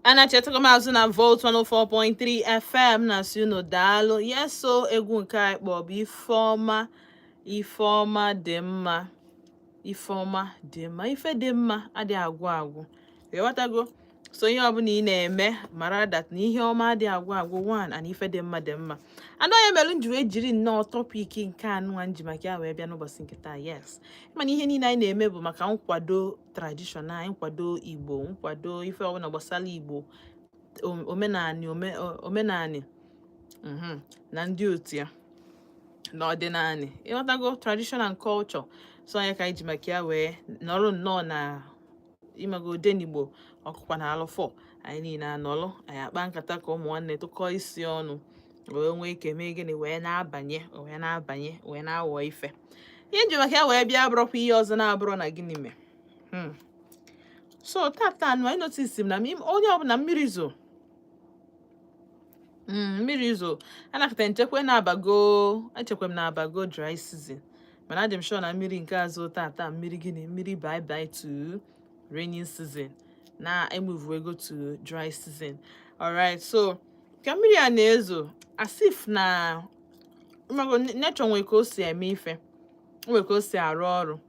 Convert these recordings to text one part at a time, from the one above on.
Anachetara m azụ na Volt 104.3 FM na-asị unu daalụ. Yes, so egwu nke anyị kpọ bụ Ifeọma. Ifeọma dị mma, Ifeọma dị mma, ife dị mma adịghị agwụ agwụ, ịghọtago? So ihe ọbụla ị na-eme, mara that na ihe ọma adịghị agwụ agwụ, one, and ife dị mma dị mma. Anụ onye mere m ji wee jiri nnọọ topic nke anụ a nji maka ya wee bịa n'ụbọchị nke taa. Yes, mana ihe niile anyị na-eme bụ maka nkwado tradition anyị, nkwado Igbo, nkwado ife ọbụla gbasara Igbo, omenani, omenani na ndị otu ya na ọdịnala, ịghọtago? Tradition and culture. So anyị ka anyị ji maka ya wee nọrọ nnọọ na ịmago Odenigbo ọkụkwa na alụfọ anyị niile anọlụ, anyị akpa nkata ka ụmụ nwanne, tụkọọ isi ọnụ, wee nwee ike mee gịnị, wee na-abanye, wee na-abanye, wee na-aghọ ife. Ihe nji maka ya wee bịa abụrọkwa ihe ọzọ na-abụrọ na gịnị mee. So tata anụ anyị notice m na onye ọbụla mmiri zo, mmiri zo anakọta nchekwa na-abago, echekwa m na-abago dry season, mana adị m sure na mmiri nke azụ tata, mmiri gịnị, mmiri bye bye to rainy season, na emove ego to dry season. Alright, so ka mmiri a na-ezo, as if na mmago nature nwere ka o si eme ife, nwere ka o si arụ ọrụ.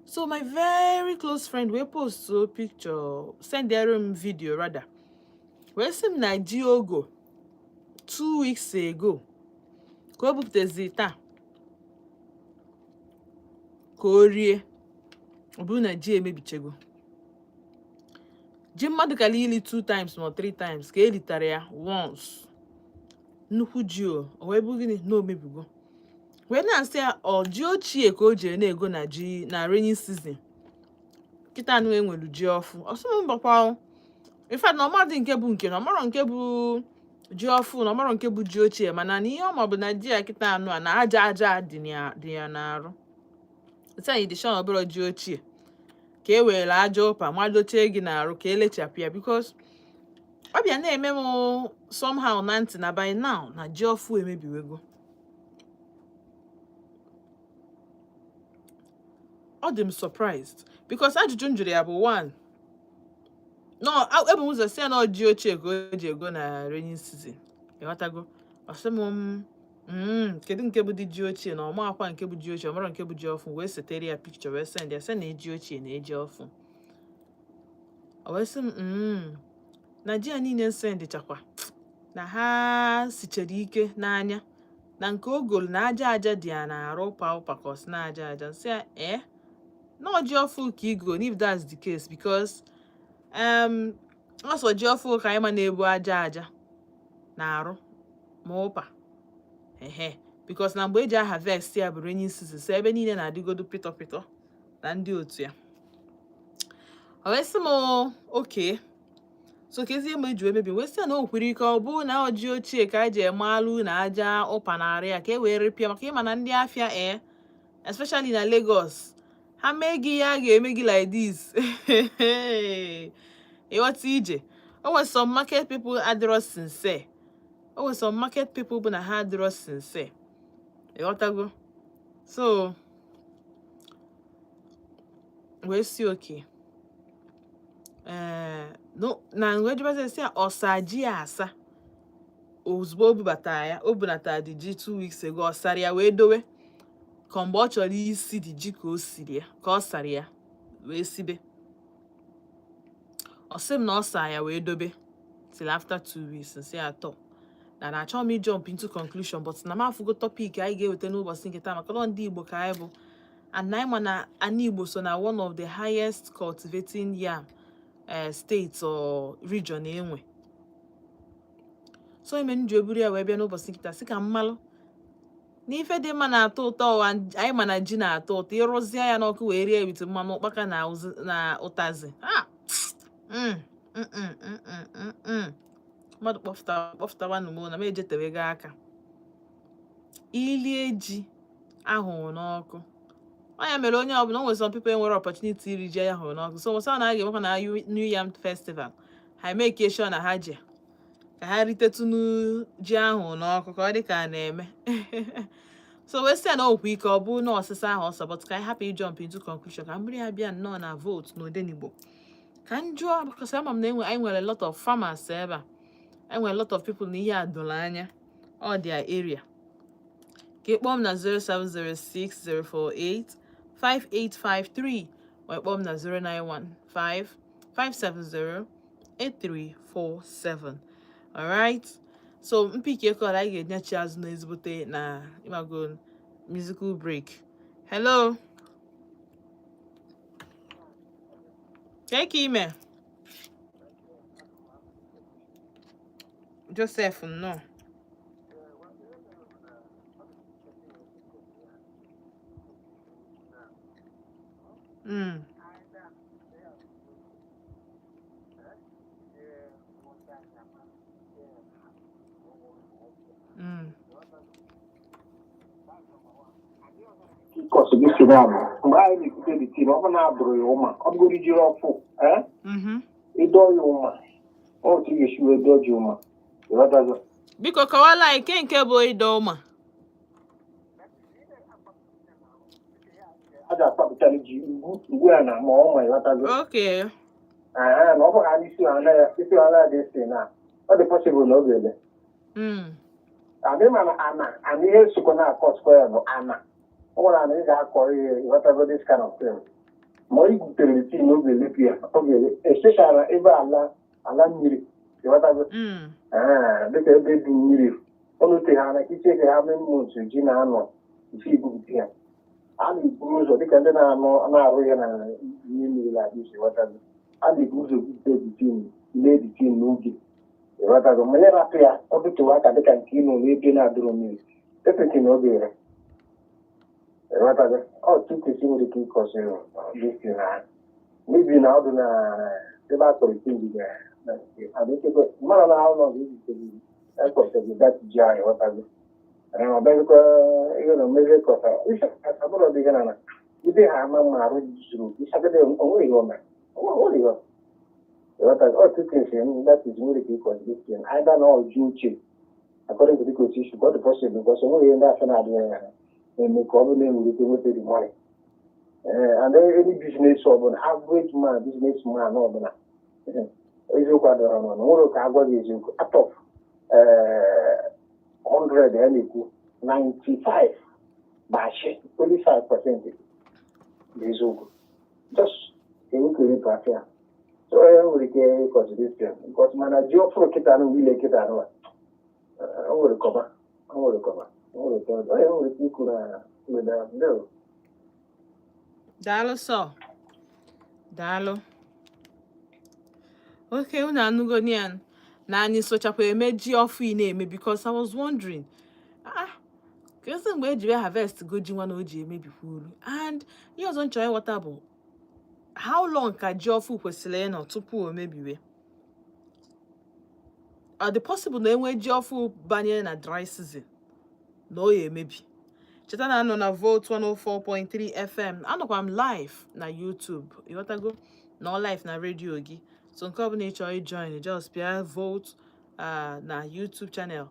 So my very close friend wee post a picture, send m video rather, wee sị m na ji ogo 2 weeks ago ka o bupụtazi taa ka o rie. Ọ bụrụ na ji emebichego, ji mmadụ kara ili two times ma three times ka elitara ya once, nnukwu ji o wee bụ gịnị na omebigo. Wee na-asị ya ọ ji ochie ka o ji na-ego na ji na rainy season kịta anụ enwere ji ọfụ. Ọsọ m mbakwa, in fact, na ọmadị nke bụ nke na ọmarọ nke bụ ji ọfụ na ọmarọ nke bụ ji ochie, mana na ihe ọma bụ na ji ya kịta anụ a na aja aja dị ya n'arụ. Otu anyị dị sure na ọbụrụ ji ochie ka e were aja ụpa madochie gị n'arụ ka elechapụ ya, because ọ bịa na-eme m somehow na ntị na by now na ji ọfụ emebiwego. Ọ dị m surprised because ajụjụ m jụrụ ya bụ one, no, ebu m ụzọ si ya na ọ ji ochie ka o ji ego na rainy season, ịghọtago? Ọ sị m, kedu nke bụ dị ji ochie?" Na ọma akwa nke bụ ji ochie, ọmara nke bụ ji ọfụ. Wee setere ya picture, wee send ya, sị na eji ochie na eji ọfụ. O wee sị m, na ji ya niile sendịchakwa na ha sichere ike n'anya, na nke ogolu na aja aja dị ya na-arụ ụpa ụpa, ka ọ sị na aja aja. Nsị ya, ee, na ọ ji ọfụ ka igo. If that's the case, because ọsọ ji ọfụ ka anyị ma na-ebu aja aja na-arụ ma ụpa ehe, because na mgbe eji harvest ya bụ rainy season, so ebe niile na-adịgodo pịtọ pịtọ na ndị otu ya. O wee sị m, okay, so kezie ma eji wee mebi. Wee sị ya na o nwekwara ike ọ bụ na ọ ji ochie ka anyị ji eme alụ na aja ụpa na-arụ ya ka e wee ripịa, maka ịma na ndị afịa, ee, especially na Lagos, ha mee gị ya ga-eme gị like this, ịghọta ije? O nwere some market people adịrọ sincere, o nwere some market people bụ na ha adịrọ sincere, ịghọtago? So wee si okay, ee, no, na wee jụbazie sị ya ọsa ji ya asa ozugbo o bubatara ya, o bunatara dị ji 2 weeks ago, ọ sara ya wee dowe ka mgbe ọ chọrọ isi dị ji ka o siri ya, ka ọ sara ya wee sibe. Ọ sị m na ọ saa ya wee dobe till after 2 weeks. Nsị atọ na achọghị m ijump into conclusion, but na m afụgo topic anyị ga-eweta n'ụbọchị nke taa, maka na ndị Igbo ka anyị bụ, and na anyị ma na ana Igbo so na one of the highest cultivating yam states or region enwe. So ime m ji eburu ya wee bịa n'ụbọchị nke taa, sị ka mmalụ n'ife dị mma na-atọ ụtọ ụwa. Anyị ma na ji na-atọ ụtọ, ịrụzie ya n'ọkụ wee rie with mmanụ ụkpaka na ụtazị. Ah! Mmadụ kpọfụtawanụ m na m ejetewego aka ilie ji ahụrụ n'ọkụ. Ọ ya mere onye ọbụla o nwere, some people enwere opportunity iri ji ahụrụ n'ọkụ, so nwesa na a ga-enwekwa na New Yam Festival, ha emeke sure na ha ji ka ha ritetụnụ ji ahụ n'ọkụ ka ọ dị ka a na-eme. So wee sị ya na o nwekwa ike ọ bụ na ọsịsa ahụ ọsọ, but ka anyị hapụ ijump into conclusion, ka mmiri ya bịa nnọọ na Volt na Odenigbo. Ka m jụọ, because ama m na enwe anyị nwere a lot of farmers ebe a, enwere a lot of people na ihe a doro anya ọ their area. Ka ị kpọọ m na 0706048 5853, ma ị kpọọ m na 0915 570 8347. Alright, so mpike call anyị ga-enyechi azụ n'ezigbote na ịmago musical break. Hello, ka ime Joseph, nnọọ. Because gị si na mgbe anyị na-ekwute the thing, ọ bụ na adụrụ ya ụma, ọ bụgoro jiri ọfụ eh? Ịdọ ya ụma, otu ị ga-esi wee dọọ ji ụma, ịghọtago? Biko kọwala anyị ke nke bụ ịdọ ụma. A ga-akpapụtara ji ugwu ugwu ya na ma ụma, ịghọtago? Okay. Aha, na ọ bụghị anyị isi ala ya, isi ala ya dị si na ọ dị possible na ọ ga-eme. Adị ma na ana ana ihe sokwa na-akọ sokwa ya bụ ana ọ nwere ana ị ga-akọ ihe, ịghọtago, this kind of thing. Ma ị gwutere tii na oge elepu ya, ọ ga-ele, especially ebe ala ala mmiri, ịghọtago? Ee, dịka ebe dị mmiri ọnụ te ha na iche ka ha mee months ji na-anọ ife igwupụta ya, a na-eburu ụzọ dịka ndị na-anụ na-arụ ya na ihe mmiri na-adị isi, ịghọtago? A na-ebu ụzọ gwupụta the thing, lee the thing n'oge, ịghọtago? Ma ya rapụ ya ọ dịtụwa aka dịka nke ị nọ n'ebe na-adịrọ mmiri, definitely na ọ ga-ere, ịghọtago? Ọ tupu nwere ike ịkọsị this thing na maybe na ọ dị na ebe a kọrọ ite mgbe mmadụ na how long ekọsịrị that ji ahụ, ịghọtago? Ọ bịazikwa ihe na omezi kọsa abụrụ dị na ibe ha ama mma arụ zuru isagide onwere ihe ome onwere ihe, ịghọtago? Ọ tupu esi that is nwere ike ịkọsị this thing either na ọ ji uche according to the constitution, but possible because onwere ihe ndị afọ na-adịghị ya na-eme ka ọ bụ na enwere ike nweta the money. And any business ọbụla, average man, business man ọbụla, eziokwu adọrọ n'ọnụ nwere ka agwa gị eziokwu, out of 100 ya na-ekwu 95 bụ ashị, only 5% bụ eziokwu, just enwekere afịa. So e nwere ike ịkọzi this thing because mana ji ọfụrụ kịta anụ niile kịta anụ a o nwere kọba, o nwere kọba, o nwere kọba, onye nwere ike ikwu na mgbede ahụ. Ndewo. Daalụ sọ, daalụ. Okay, unu anụgo ya na anyị sochakwa eme ji ọfụ ị na-eme, because I was wondering, ah, kezi mgbe eji wee harvest go ji nwa na o ji emebikwa uru. And ihe ọzọ m chọrọ ịghọta bụ how long ka ji ọfụ kwesịrị ịnọ tupu o mebiwe. Ọ dị possible na enwe ji ọfụ banye na dry season na ọ ya emebi? Cheta na anọ na Volt 104.3 FM, anọkwa m live na YouTube, ịghọtago? Nọ live na redio gị, so nke ọbụla ị chọrọ ijoin, just pịa Volt na YouTube channel,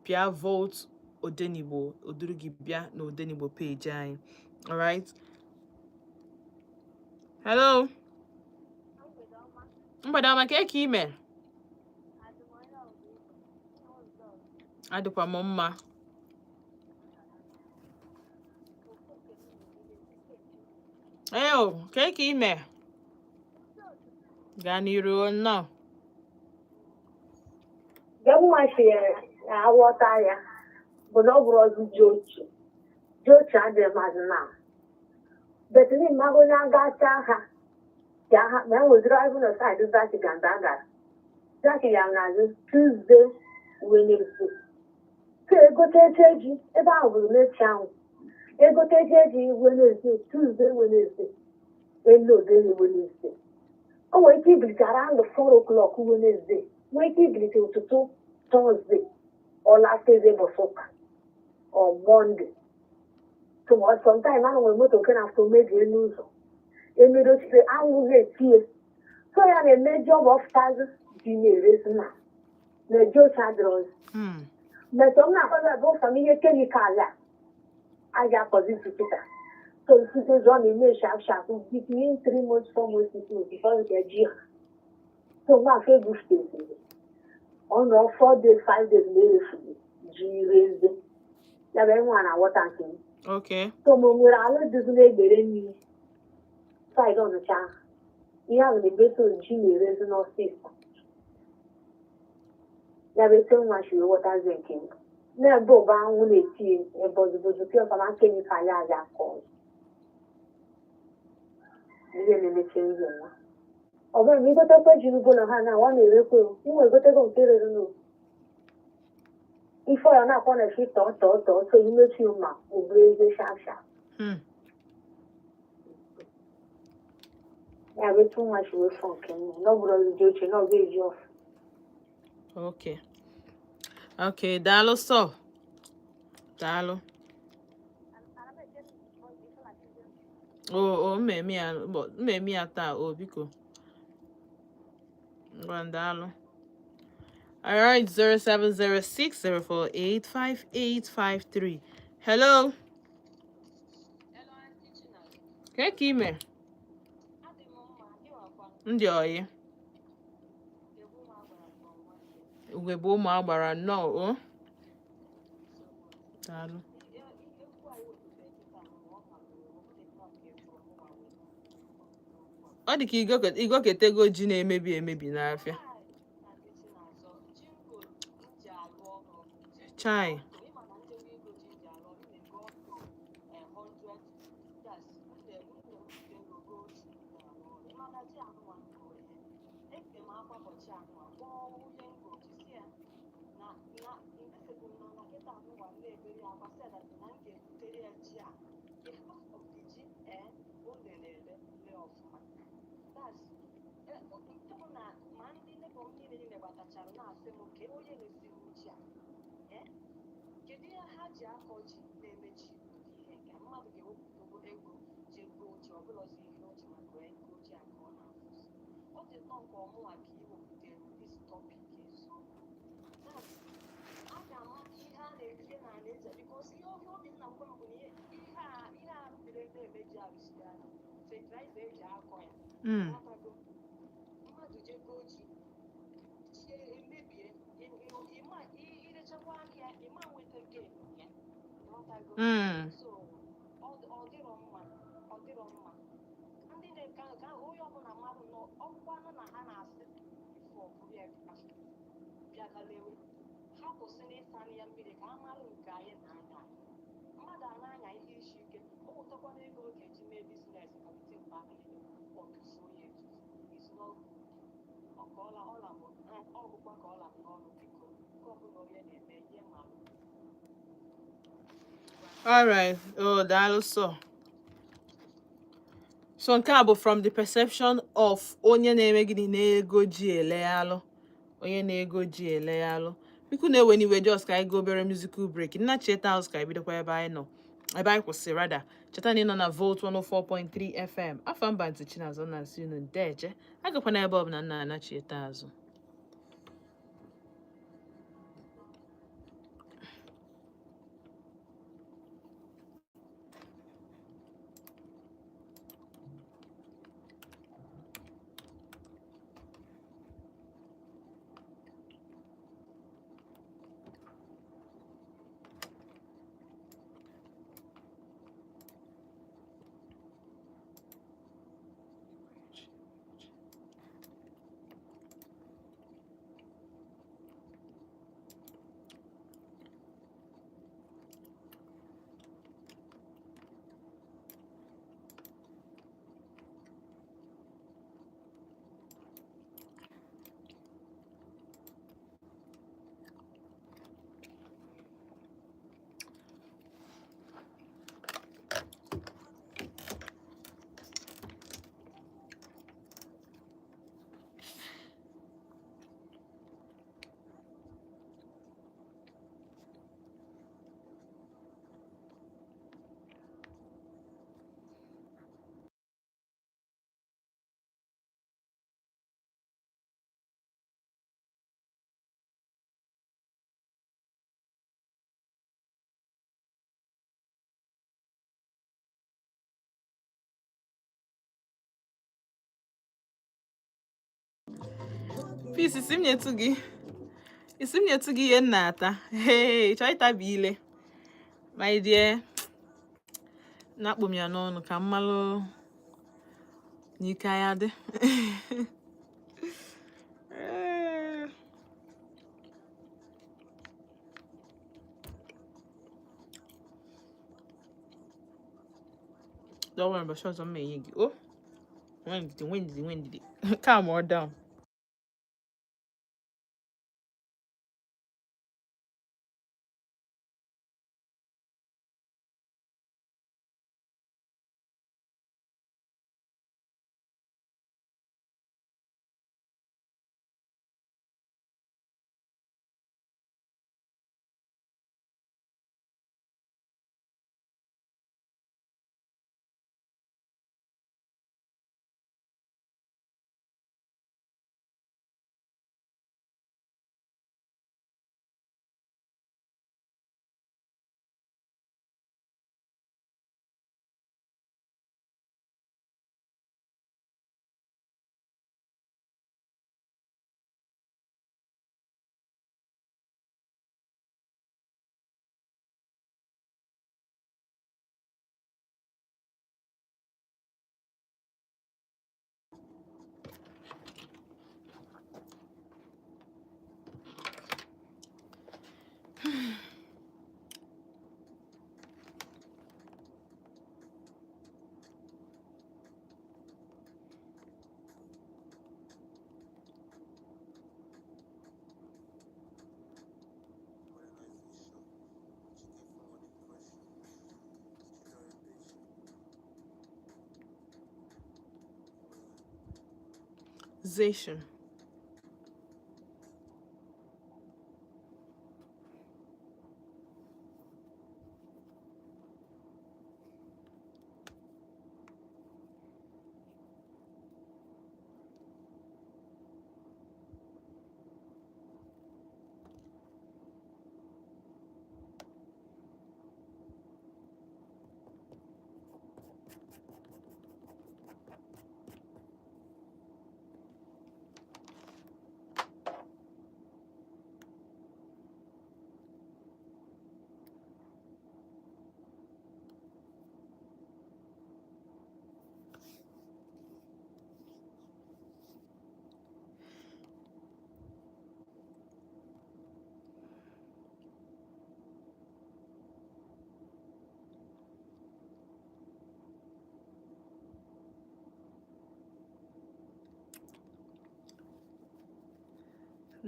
pịa Volt Odenigbo, oduru gị bịa na Odenigbo page anyị. Alright, hello, mgbede ọma. Ka eke ime? Adịkwa m mma. Eo, ka eke ime? Gaa n'iru, nnọọ. Nke mma si aghọta ya bụ na ọ bụrụ ọzọ ji ochie, ji ochie adịghị mmadụ na but n'ime onye agacha ha ka ha ma e nweziri azụ na side zaki ga mgbe a gara zaki ya na-azụ Tuesday, Wednesday ka egoteche ji ebe ahụ bụrụ n'echi ahụ egoteche ji Wednesday, Tuesday, Wednesday elu obere Wednesday, o nwere ike ibilite around 4 o'clock Wednesday, nwee ike ibilite ụtụtụ Thursday or last Thursday bụ ụka or Monday. So sometimes ana nwere moto nke na-afọ mebie n'ụzọ emedochite anwụ ga-etie, so ya na-eme ji ọbụ ọfụtazụ ji na-erezi na na-eji oche adịrọzi. Metọ m na-akọzi bụ ụfọdụ ihe chemical a a ga-akọzi isi kịta, so nsite ọ na-eme sharp sharp between 3 months, 4 months, 6 months before nke ji ha. So mgbe egwufeteziri ọ nọ 4 days 5 days na-erefughị ji reze ya bụ enwe na wọta nke m. Okay. So ma o nwere ala dịzi na-egbere mmiri side Ọnịcha ahụ, ihe ahụ na-egosi ji na-erezi n'ọsịsọ. Ya bụ etu nwa si ghọtazie nke m na-ebe ụba anwụ na-eti ebozibozi pịa ọfama kemikal ya aja akọ ihe na-emechi nri nwa. Ọ bụrụ na igotekwe ji n'ugbo ha na ọ na-erekwe nwa egotego nke rere n'o ife ọya na-akpọ na efi tọọ tọọ tọọ so imechi ma ọ bụ eze sharp sharp. Ya bụ etu nwa si wee fọ nke m na ọ bụrụ ọzụzụ oche na ọ bụ eji ọfụ. Okay. Okay, daalụ sọ. Daalụ. O mmemme ya mmemme ya taa o biko. Ngwa daalụ. All right, 07060485853. Hello. Ke ka ime? Ndị oyi. Ugegbe ụmụ agbara nnọọ o. Daalụ. Ọ dị ka igoketego ji na-emebi emebi n'afịa. Chai. All right. Oh, daalụ sọ. So nke a bụ from the perception of onye na-eme gịnị na-ego ji eleghalụ. Onye na-ego ji eleghalụ. Biko na-ewe n'iwe, just ka anyị go obere musical break. Nna cheta house ka anyị bidokwa ebe anyị nọ. Ebe anyị kwụsị rada. Cheta na ị nọ na Volt 104.3 FM. Afọ mba ntị Chinazọ na nsị unu ndeje. Agakwana ebe ọbụla nna anachieta azụ. Peace, isi m nyetụ gị, isi m nyetụ gị ihe m na-ata. Hey, chọọ ịtabi ile, my dear. Na-akpụ m ya n'ọnụ ka m malụ n'ike ya dị. Ee. Don't worry, but ọzọ m enye gị. Oh, nwee ndidi, nwee ndidi, nwee ndidi. Calm or down. Zation.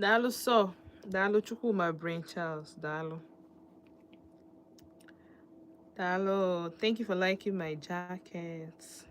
Daalụ sọ, daalụ Chukwuma Brain Charles, daalụ. Daalụ, thank you for liking my jacket.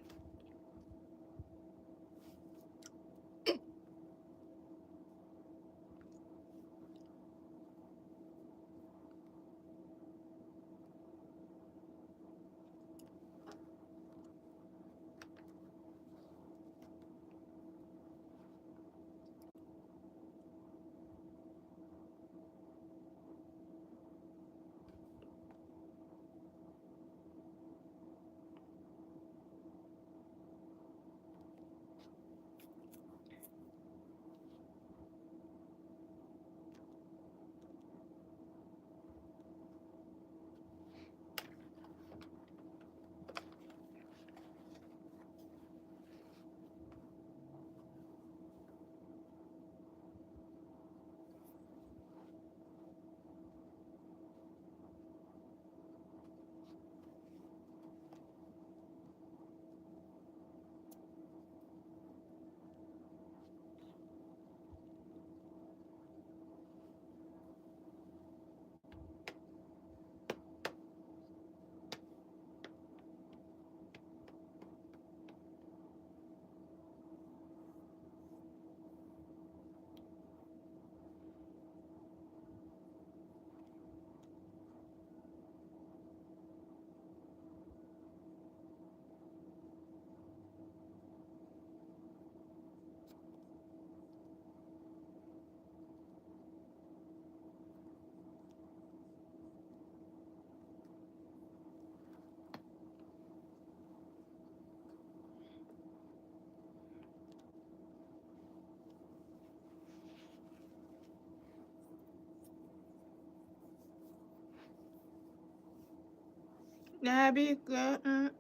Na biko.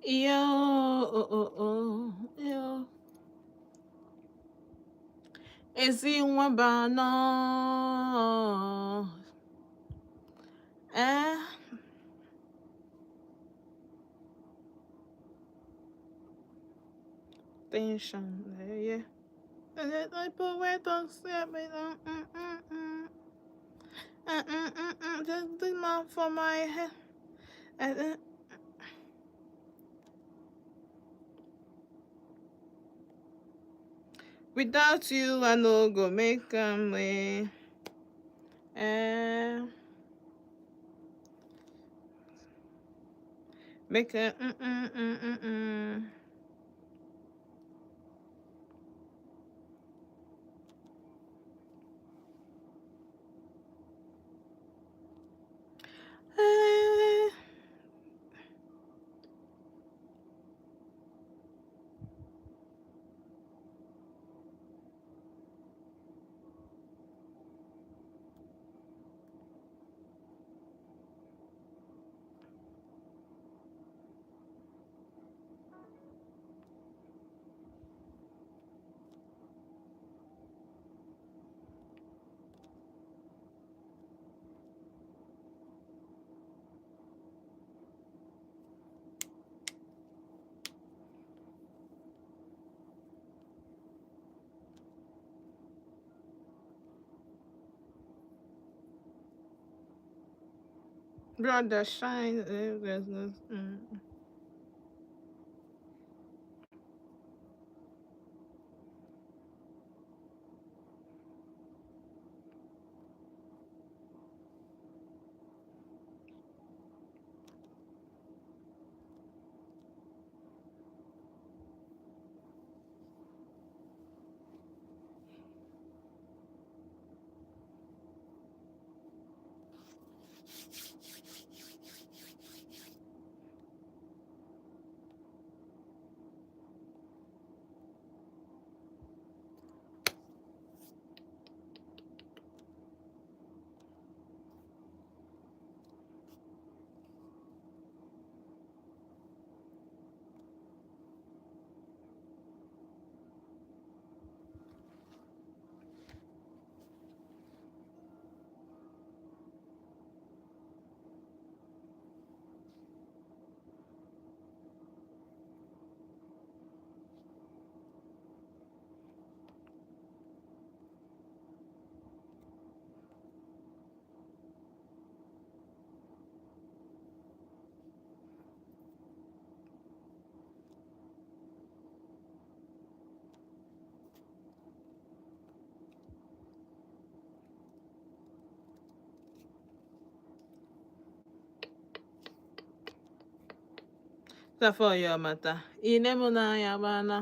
Yo, oh, oh, oh, yo. Ezi nwa banọ. Eh. Tension. Yeah. And then I put wet on Just do my for my head. And then without you, I no go make am way. Eh. Make a Eh. Brother shine business. Safọ ya mata ine m n'anya gbana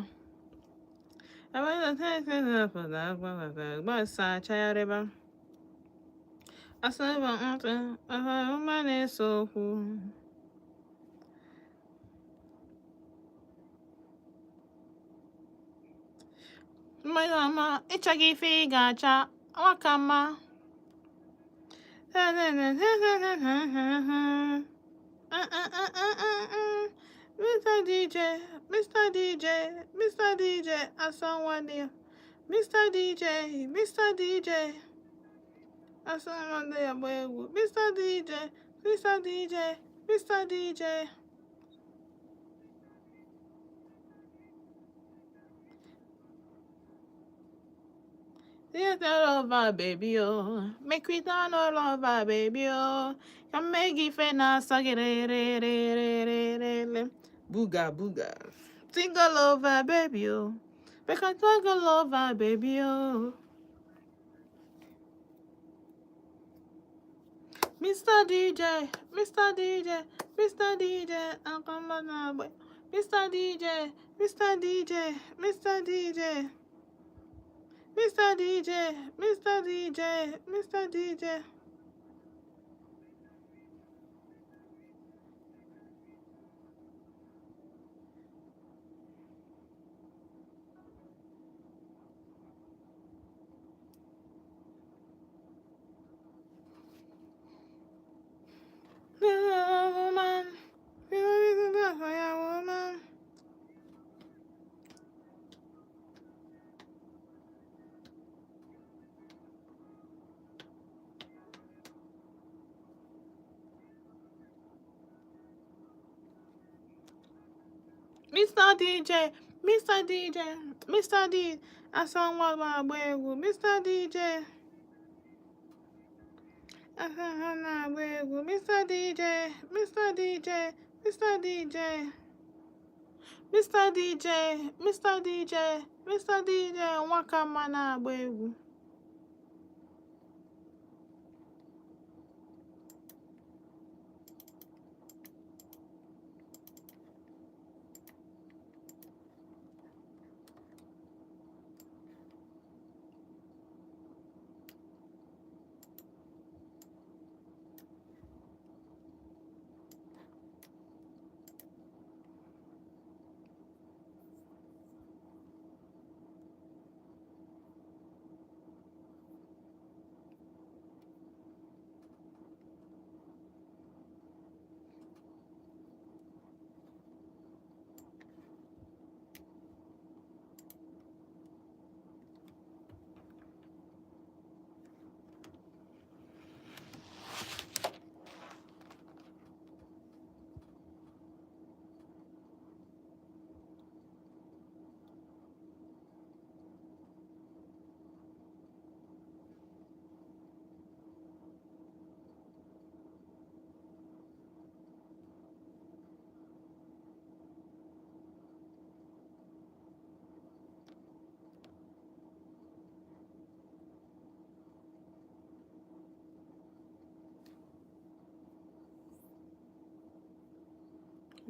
gbasachagharịba asaba ntị ọma na-ese okwu. Mmanya ọma ịchaghị ife ị ga-acha nwaka mma. Mr. DJ, Mr. DJ, Mr. DJ, asa nwanne ya. Mr. DJ, Mr. DJ, asa nwanne ya gba egwu. Mr. DJ, Mr. DJ, Mr. DJ. It's all over, baby, oh. Make we down all over, baby, oh. Come make it na re re re re re re re. Booga booga. Think all over, baby, oh. Make I talk all over, baby, oh. Mr. DJ, Mr. DJ, Mr. DJ, I'm coming. Mr. DJ, Mr. DJ, Mr. DJ. Mr. DJ, Mr. DJ, Mr. DJ. Woman, woman. Mr. DJ, Mr. DJ, Mr. D, asa nwa na-agba egwu. Mr. DJ, asa ha na-agba egwu. Mr. DJ, Mr. DJ, Mr. DJ, Mr. DJ, Mr. DJ, Mr. DJ, nwaka mma na-agba egwu.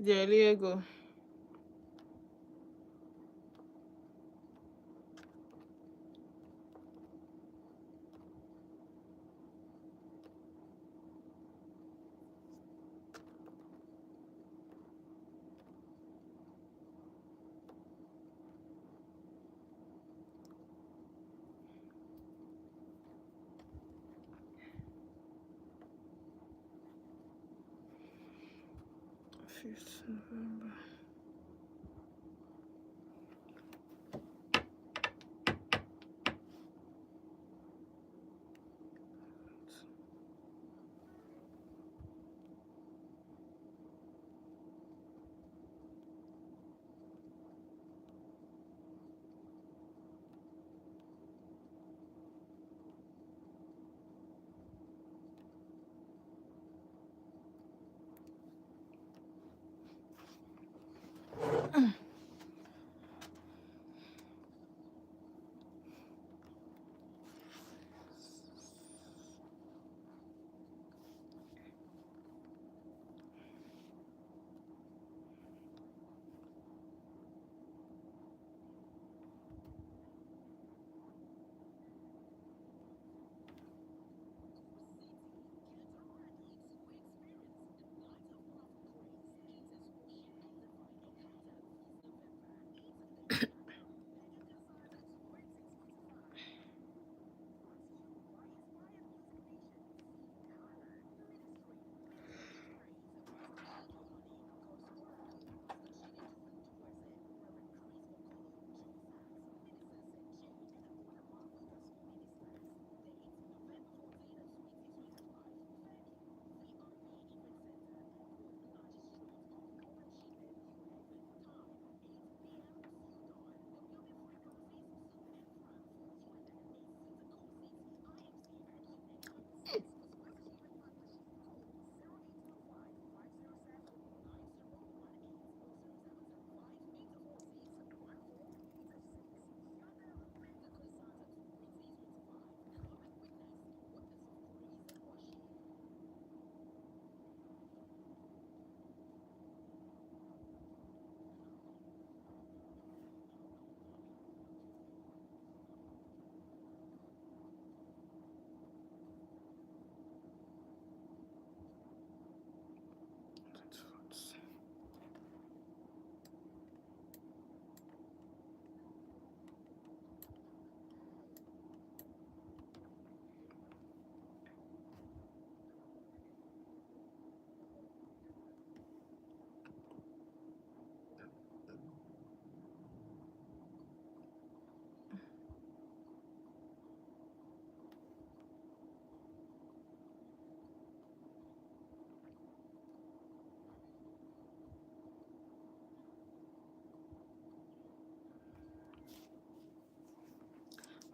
Jeli ego. Fifth November.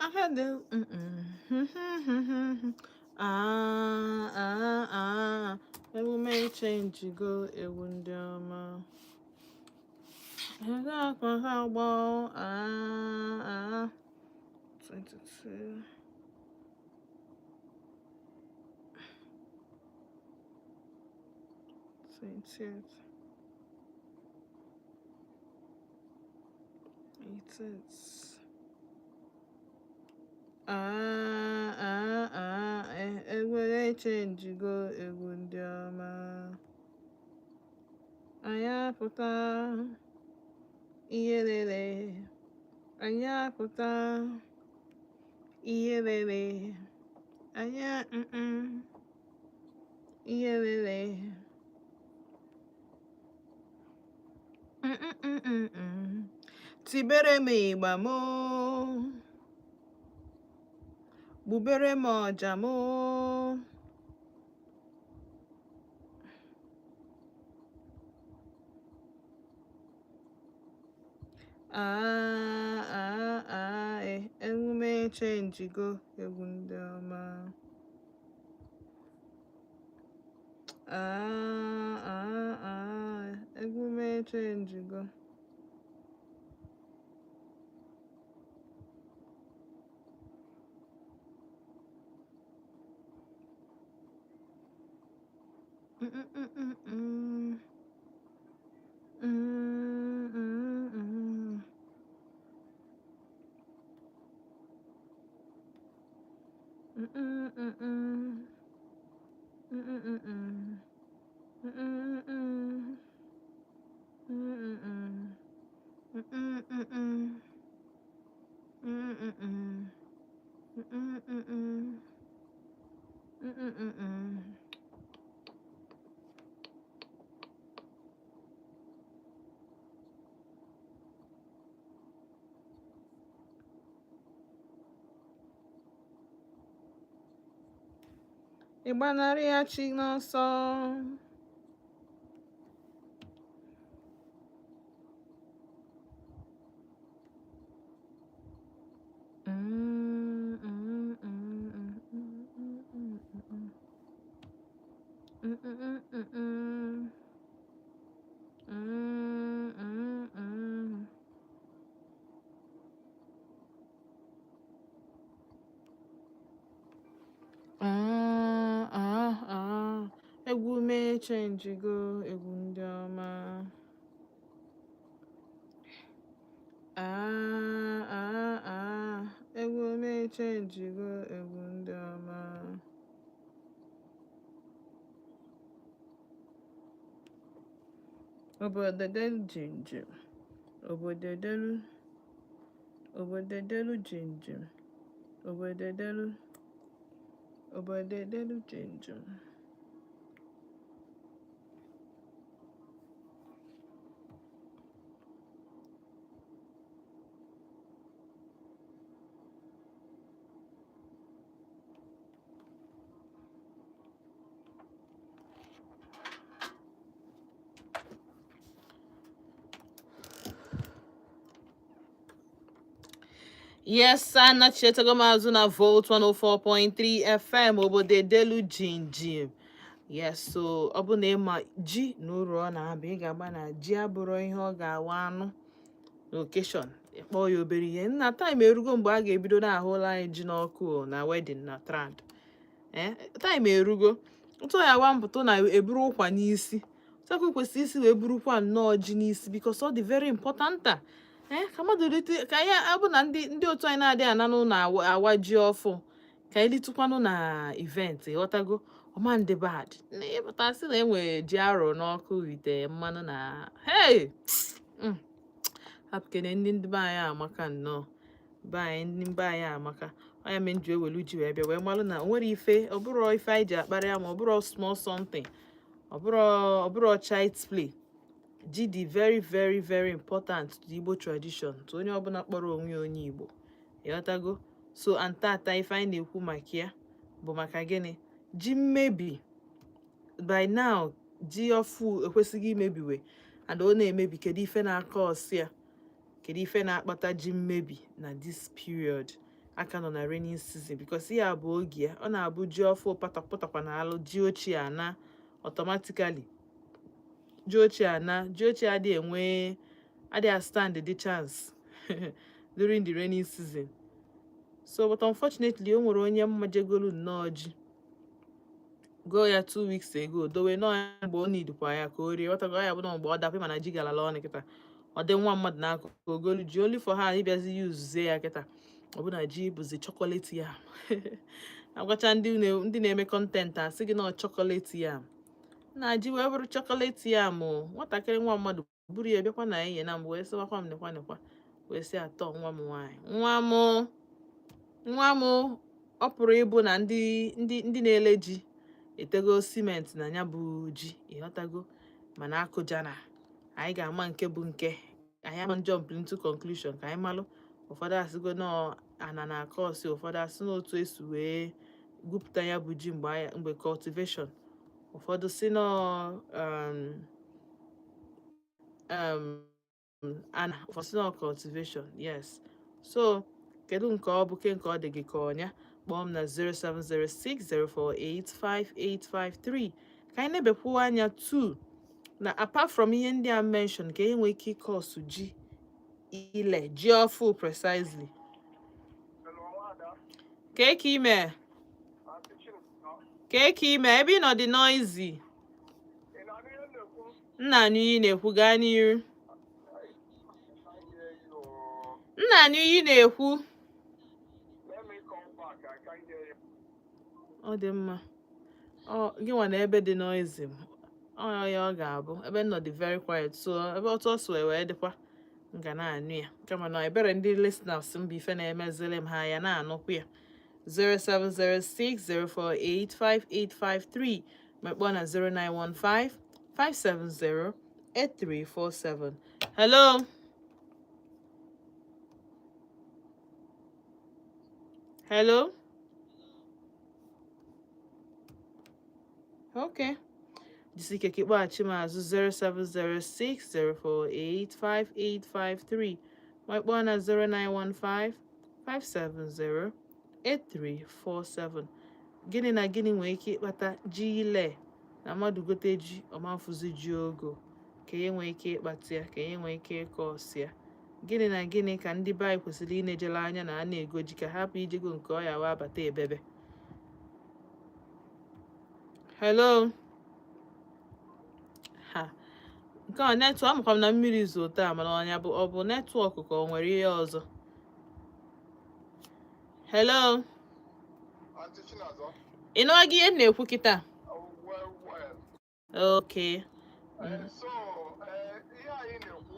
Aka dị. Ah, ah, ah. Emume echenjigo, egwu ndị ọma. Ego akwa ha gbọ. Ah, ah. 22. 20th. 18th. Ah, ah, ah. Egwu echenjigo, egwu ndị ọma. Anyị apụta ihe lele. Anyị apụta ihe lele. Anyị ihe lele. Tibere m ịgba m, gbubere m ọja m. Ah, ah, ah, emume echenjigo, egwu ndị ọma. Ah, ah, ah, egwu m echenjigo. Ịgbanarị ya chi n'ọsọ. Ah, ah, ah. Egwu m echenjigo, egwu ndị ọma. Ah, ah, ah. Egwu m echenjigo, egwu ndị ọma. Obodo delu jinjim. Obodo delu. Obodo delu jinjim. Obodo delu. Obodo delu jinjim. Yes, anachetago m azụ na Volt 104.3 FM, obodo delu jinjim. Yes, so ọ bụ na ịma ji na uru ọ na-aba, ị ga-agba na ji abụrụ ihe ọ ga-awa anụ n'occasion, ịkpọọ ya obere ihe. Nna, time erugo mgbe a ga-ebido na-ahụla anyị ji n'ọkụ o, na wedding na trad. Time erugo ntụ ya gwa mpụta na eburu ụkwa n'isi sọkụ kwesịrị isi wee burukwa nnọọ ji n'isi, because ọ dị very important a ka mmadụ rite ka anyị abụ na ndị otu anyị na-adịghị ana n'ụlọ awa ji ọfụ, ka anyị litụkwanụ na event, ịghọtago? Ọma ndị bad na ịpụta sị na enwere ji arụ n'ọkụ wite mmanụ na hey. Hapụkene ndị be anyị amaka nnọọ, be anyị, ndị be anyị amaka. Ọ ya mere m ji ewelu ji wee bịa wee malụ na o nwere ife, ọ bụrụ ife anyị ji akparị ya, ma ọ bụrụ small something, ọ bụrụ child's play. Ji dị very, very, very important to the Igbo tradition, to onye ọbụla kpọrọ onwe ya onye Igbo, ịghọtago? So and tata ife anyị na-ekwu maka ya bụ maka gịnị? Ji mmebi. By now ji ọfụ ekwesịghị imebiwe, and ọ na-emebi. Kedu ife na-aka ọsị ya? Kedu ife na-akpata ji mmebi na this period? Aka nọ na rainy season, because ihe a bụ oge ya ọ na-abụ ji ọfụ pụtakwa na alụ ji ochie ana automatically. Ji ochie ana, ji ochie adịghị enwe, adịghị stand the chance during the rainy season. So, but unfortunately, o nwere onye mmajegolu nnọọ ji goo ya 2 weeks ago, dowe nọọ ya mgbe ọ nidikwa ya ka o rie. Ghọtago ya bụ na mgbe ọ dapụ mana ji galala ọnụ kịta, ọ dị nwa mmadụ n'akụkụ ogolu ji only for ha ịbịazi yuzuzie ya kịta. Ọ bụ na ji bụzi chocolate yam. Agwacha ndị na-eme content, asị gị na chocolate yam na ji wee bụrụ chocolate yam o. Nwatakịrị nwa mmadụ buru ya bịakwa na enye na mbụ wee sịwakwa m nekwa nekwa, wee sị atọ nwa m nwaanyị, nwa m, nwa m. Ọ pụrụ ịbụ na ndị na-ele ji etego simenti na ya bụ ji, ịghọtago? Mana akụjana anyị ga-ama nke bụ nke anyị ama jump into conclusion ka anyị malụ. Ụfọdụ asịgo nọọ ana na akọsị, ụfọdụ asị n'otu esi wee gwupụta ya bụ ji mgbe cultivation, ụfọdụ si nọọ ana, ụfọdụ si nọọ cultivation. Yes, so kedu nke ọ bụ ke nke ọ dị gị ka ọnya? Kpọọ m na 07060485853 ka anyị na-ebekwuo anya 2 na apart from ihe ndị a mention, ka e nwee ike ịkọsụ ji ile, ji ọfụ precisely. Ka ka ime, ka ka ime ebe ị nọ dị noisy. Nna, anụ ihe ị na-ekwu, gaa n'iru. Nna, anụ ihe ị na-ekwu. Let me come back. I can't hear you. Ọ dị mma. Ọ gị nwa na ebe dị noisy, ọ ya ọ ga-abụ ebe m nọ dị very quiet. So ebe otu ọ si wee dịkwa, m ga na-anụ ya, kama na ebere ndị listeners m bụ ife na-emezili m ha ya na-anụkwu ya. 07060485853, ma kpọọ na 0915 570 8347. Hello, hello. Okay, jisike ka ịkpọghachi m azụ 07060485853, ma kpọọ na 0915 570 8347. Gịnị na gịnị nwere ike ịkpata ji ile, na mmadụ gote ji ọmafụzi ji ogo, ka ihe nwee ike ịkpata ya, ka ihe nwee ike ịkọ ọsị ya? Gịnị na gịnị ka ndị be anyị kwesịrị ịnejele anya na a na-ego ji, ka hapụ ijego nke ọ ya wa bata ebebe? Hello. Ha nke a network, amakwa m na mmiri zoo taa, mana ọnya bụ ọ bụ network ka ọ nwere ihe ọzọ. Hello. Auntie Chinazọ. Ị nụọ gị ihe m na-ekwu kịta? Well, well. Okay. So, ihe anyị na-ekwu,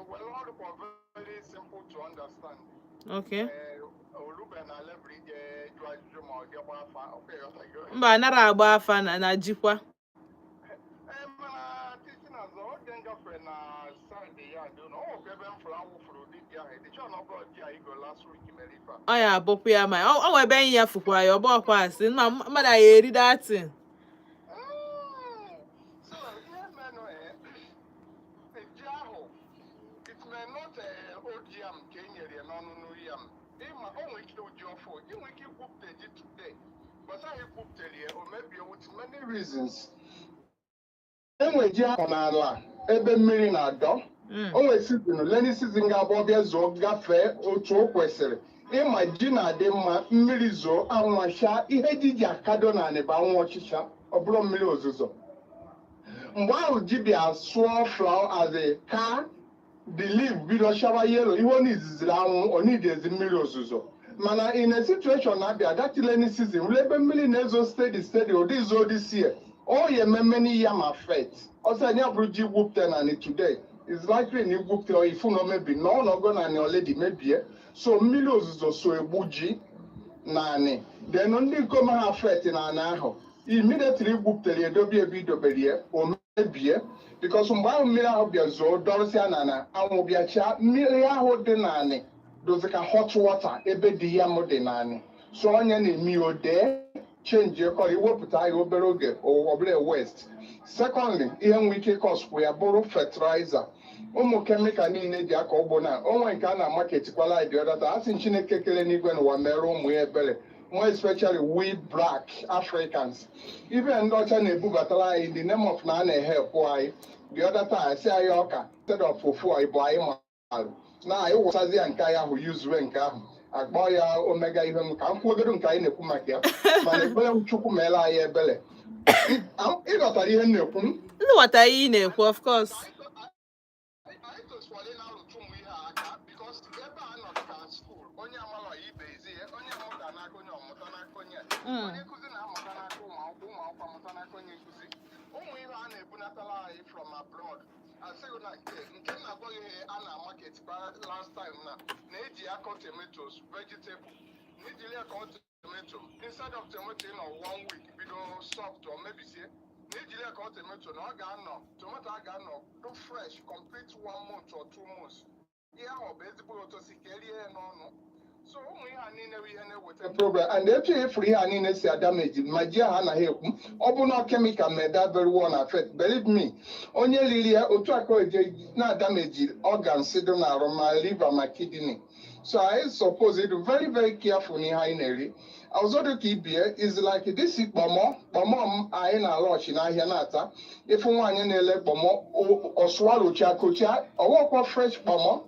well, ọ dịkwa very simple to understand. Olube na level ije jụọ ajụjụ ma ọ jee gbaa afa, ọkwa ịghọtago? Mba, anara agba afa na jikwa. Ee, mana Auntie Chinazọ, oge m gafere na side ya dị ụlọ, ọ nwekwa ebe m fụrụ awụfụrụ ụdị ji ahụ. Dị chọọ na ọ bụrụ ji anyị go last week mere ife a. Ọ ya abụkwa ya, ma ọ nwe ebe enyi ya fụkwa ya, ọgbọ ọkwa asị mma mmadụ anyị eri datin. So ihe menụ, ji ahụ, it may not old yam ka e nyere ya n'ọnụnụ yam. Ịma o nwere ike ụdị ọfụ, ị nwere ike ikwupụta ji today, but ahụ ikwupụtere ya, o mebie with many reasons. Enwe ji ahụ n'ala ebe mmiri na-adọ. O nwere season, rainy season, ga-abụ ọbịa zoo gafee otu o kwesịrị. Ịma ji na-adị mma mmiri zoo, anwụ achaa. Ihe ji ji akado naanị bụ anwụ ọchịcha, ọ bụrụ mmiri ozuzo. Mgbe ahụ ji bịa sụọ flower as a ka the leaf bido chawa yellow, ihe ọ na-iziziri anwụ, ọ nidezi mmiri ozuzo. Mana in a situation na-abịa that rainy season, were ebe mmiri na-ezo steady steady, ụdị zo this year, ọ ya eme many yam affect. Ọsọ ya bụrụ ji gwupụta na today is likely na igwupụta ifu na omebi na ọnọgo na already mebie. So mmiri ozuzo so egbu ji naanị. Then ndị nkom ha affect na anị ahụ immediately igwupụtara ya, edobe ebe idobere ya, o mebie, because mgbe ahụ mmiri ahụ bịa zoo dọrịsịa na na anwụ bịachaa, mmiri ahụ dị naanị dozi ka hot water ebe dị ya m dị naanị. So onye na-eme ya odee change kọrọ, iwepụta ya obere oge, ọ bụla waste. Secondly, ihe nwere ike ịkọsụkwu ya bụrụ fertilizer. Ụmụ chemical niile ji akọ ugbo na onwe nke a na-amaketikwala anyị dị ọdata. A sị Chineke kele n'igwe n'ụwa mere ụmụ ya ebere, more especially we black Africans. Ibe ndị ọcha na-ebubatara anyị in the name of na a na-ehepụ anyị. The other time, asị anyị ọka instead of fufu bụ anyị malụ na anyị wụsazi ya nke anyị ahụ, yuzue nke ahụ, akpọ ya omega. Ihe m ka m kwuogodo nke anyị na-ekwu maka ya, mana ekpere m, Chukwu meela anyị ebere. Ịghọtara ihe m na-ekwu m? Ndị ghọtara ihe ị na-ekwu, of course. Anyị tosikwara ị na-arụtụ ụmụ ihe a aka, because ebe a nọ ka school, onye amalọ ya ibe ezi ya, onye amụta n'aka onye, ọmụta n'aka onye, onye nkụzi na-amụta n'aka ụmụ akwụkwọ, ụmụ akwụkwọ amụta n'aka onye nkụzi. Ụmụ ihe a na-ebunatala anyị from abroad, asịghị na nke m na-agwa gị ihe a na-market last time na na-eji akọ tomatoes, vegetable, na ijiri akọ tomato instead of tomato ịnọ one week bido soft or mebisie, na ijiri akọ tomato na ọ ga-anọ, tomato a ga-anọ do fresh complete one month or 2 months. Ihe ahụ ọ bụ ezigbo ụtọ si ka erie ya n'ọnụ. So ụmụ ihe a niile bụ ihe na-eweta problem, and etu efuru ihe a niile si adamage ma ji ahụ anaghị ekwu, ọ bụ na chemical may that very one affect. Believe me, onye riri ya otu aka oje na-adamage organs dị n'arụ, ma liver ma kidney. So I suppose it very very careful n'ihe anyị na-eri. Ọzọ dị ka ibie is like this kpọmọ. Kpọmọ m anyị na-alụ ọchị n'ahịa na-ata, ịfụ nwaanyị na-ele kpọmọ, ọsụwarocha kocha, ọwọkwa fresh kpọmọ.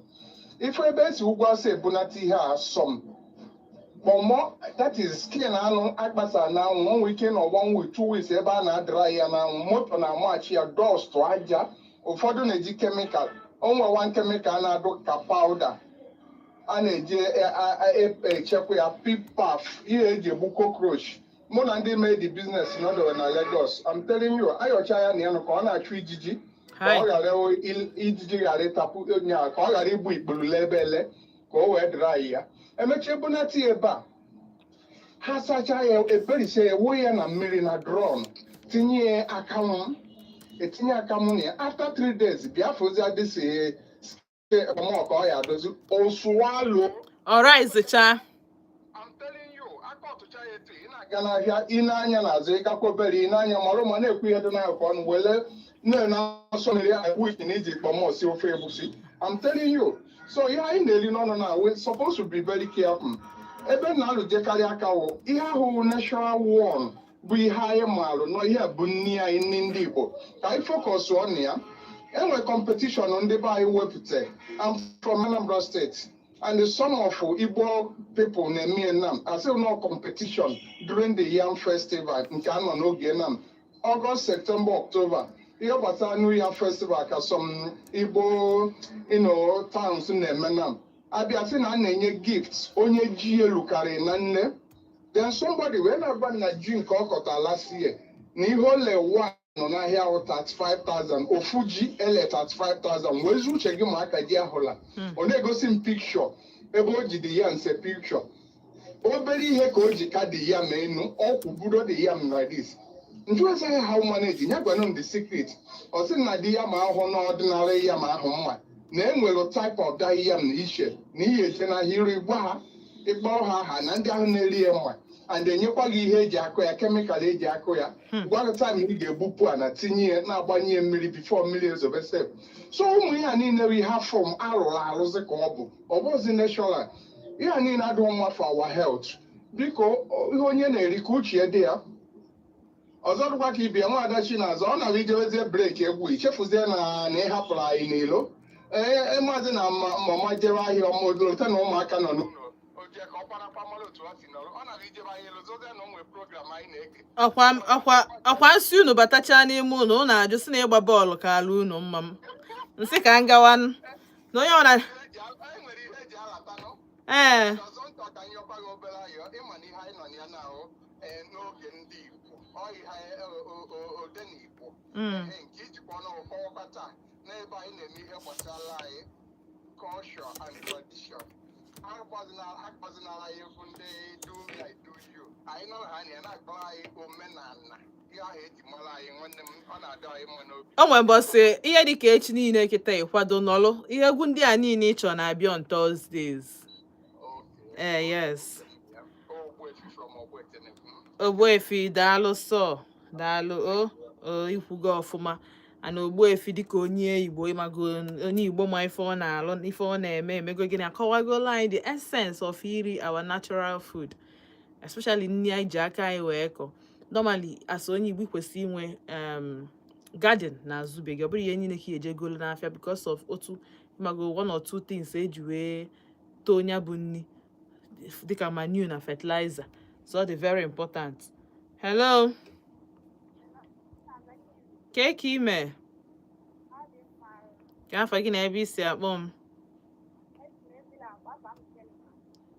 Ife ebe esi ugwu asọ ebunata ihe a, sọm kpọmọ, that is skin anụ akpasa n'anwụ, o nwere ike nọ one week, 2 weeks ebe a na-adra ya n'anwụ, moto na-amachi ya, dust, aja. Ụfọdụ na-eji chemical. O nwe one chemical na-adụ ka powder a na-eji echekwa ya, pipaf, ihe eji egbu cockroach. Mụ na ndị mee the business nọdụrụ na Lagos. I'm telling you, ayọcha ya na ya nụ ka ọ na-achụ ijiji, ka ọ ghara ijiji ghara ịtapụ onye a, ka ọ ghara igbu ikpuru ebe ele, ka o wee dry ya. Emechaa ebunata ya ebe a, ha sachaa ya, eberisie ya, wuo ya na mmiri na drum, tinye ya akanwụ, etinye akanwụ na ya. After 3 days, bịa fụzi adịsị kpọmọ ka ọ ya adozi osuwalu. Alright, zichaa. I'm telling you, aka ọtụcha ya etu ị na-aga n'ahịa, ị na-anya n'azụ, ịgakwa obere, ị na-anya marụ ma na-ekwu ihe dị n'akụkụ ọnụ wele na-ene asọ mmiri wik na iji kpọmọ si ofe egusi. I'm telling you. So ihe anyị na-eri n'ọnụ na we supposed to be very careful. Ebe m na-alụjekarị aka wụ ihe ahụ natural one, bụ ihe anyị maalụ nọ, ihe bụ nni anyị, nni ndị Igbo, ka anyị focus on ya. Enwe competition ndị be anyị wepụta. I'm from Anambra State, and some of Igbo people na-eme nam asị no competition during the Yam Festival nke a nọ n'oge nam, August, September, October. Ihe gbasara New Yam Festival ka some Igbo towns na-eme nam, abịa sị na a na-enye gifts onye ji elu karị na nne. Then somebody wee na-agba m na ji nke ọ kọta last year, na ihe ole wa nọ n'ahịa ahụ, 35,000 ofu ji ele, 35,000. Wee zu uche gị ma aka ji ahụla. Ọ na-egosi m picture ebe o ji dị ya nse picture, obere ihe ka o ji ka dị ya ma enu ọkwụ buro dị ya m like this. Njụ eze ya, how manage ya, gwanụ m the secret. Ọ sị na di ya ma ahụ na ọdịnala ya ma ahụ mma na enwere type of that yam na iche na ihe eje n'ahịa iri gwa ha, ịkpọrọ ha aha na ndị ahụ na-eri ya mma, and enyekwa gị ihe eji akụ ya, chemical eji akụ ya, gwa gị time ị ga-egbupụ a na tinye ya, na-agbanye ya mmiri before mmiri ezobe sef. So ụmụ ihe a niile bụ ihe form arụrụ arụzi ka ọ bụ, ọ bụzi natural. Ihe a niile adịghị mma for our health. Biko, ihe onye na-eri ka uche ya dị ya. Ọzọ dịkwa ka ibia, nwaada Chinazụ, ọ nara ijewezie break egwu, ichefuzie na ị hapụrụ anyị n'ilo. Ee, maazị na mama jebe ahịa, ọmụlota na ụmụaka nọ n'ụlọ, o jee ka ọ kparakwa mara otu ha si nọrọ. Ọ nara ijebe ahịa, elozozie na o nwere program anyị na-ege. Ọkwa nsị unu batachaa n'ime ụlọ, unu ajụ sị na ịgba bọọlụ ka ala unu mma. M nsị ka m gawa na onye ọna. Anyị nwere ihe eji alatanụ. Ọzọ ntọ ka anyị ọkwa gị obere ayọ, ịma na ihe anyị nọ na ya na-ahụ n'oge ndị Igbo, ọ ihe ode na Igbo. Ee, nke ijikwa ọnụ kọwakwa taa n'ebe anyị na-eme ihe gbasara anyị culture and tradition. Akpọzinala ya egwu ndị do me I do you. Anyị nọrọ ha na ya na-akpọrọ anyị omenala, ihe ahụ eji mara anyị. Nwanne m, ọ na-adị anyị mma n'obi. O nwere mbọsị ihe dịka echi niile kịta ịkwado nọlụ ihe egwu ndị a niile ị chọrọ na-abịa on Thursdays. Okay. Ee, yes. Ogbuefi from Ogbuete na-ekwu. Ogbuefi, daalụ sọ, daalụ o. O ikwugo ọfụma. Ana Ogbuefi, dịka onye Igbo, ịmago onye Igbo ma ife ọ na-alụ, ife ọ na-eme, emego gịnị, akọwagola anyị the essence of iri our natural food, especially nri anyị ji aka anyị wee kọ. Normally, as onye Igbo, kwesịrị inwe garden n'azụ be gị. Ọ bụrụ ihe niile ka ị eje golo n'afịa because of otu, ịmago, one or two things eji wee too nya bụ nri, dịka manure na fertilizer. So ọ dị very important. Hello, kee ka ime? Ka afa gị na ebe isi akpọ m?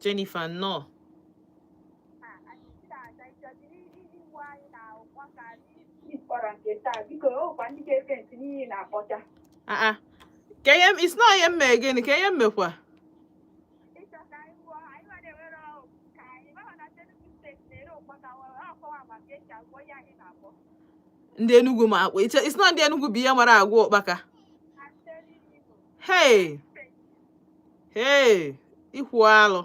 Jennifer, nnọọ. Kpọrọ nke taa, biko, ọkwa ndị ga-efe ntị n'ihi na-akpọcha. Ah ah, ka ihe it's not ihe mme gịnị ka ihe mmekwa. Ịchọ ka anyị gwụọ anyị nwere ewere ka anyị gbawa na Enugu Steeti na-ere ụkpaka ọkọwa maka esi agwọ ihe anyị na-akpọ. Ndị Enugu ma akpọ. It's not ndị Enugu bụ ihe mara agwọ ụkpaka. Hey hey, ikwu alụ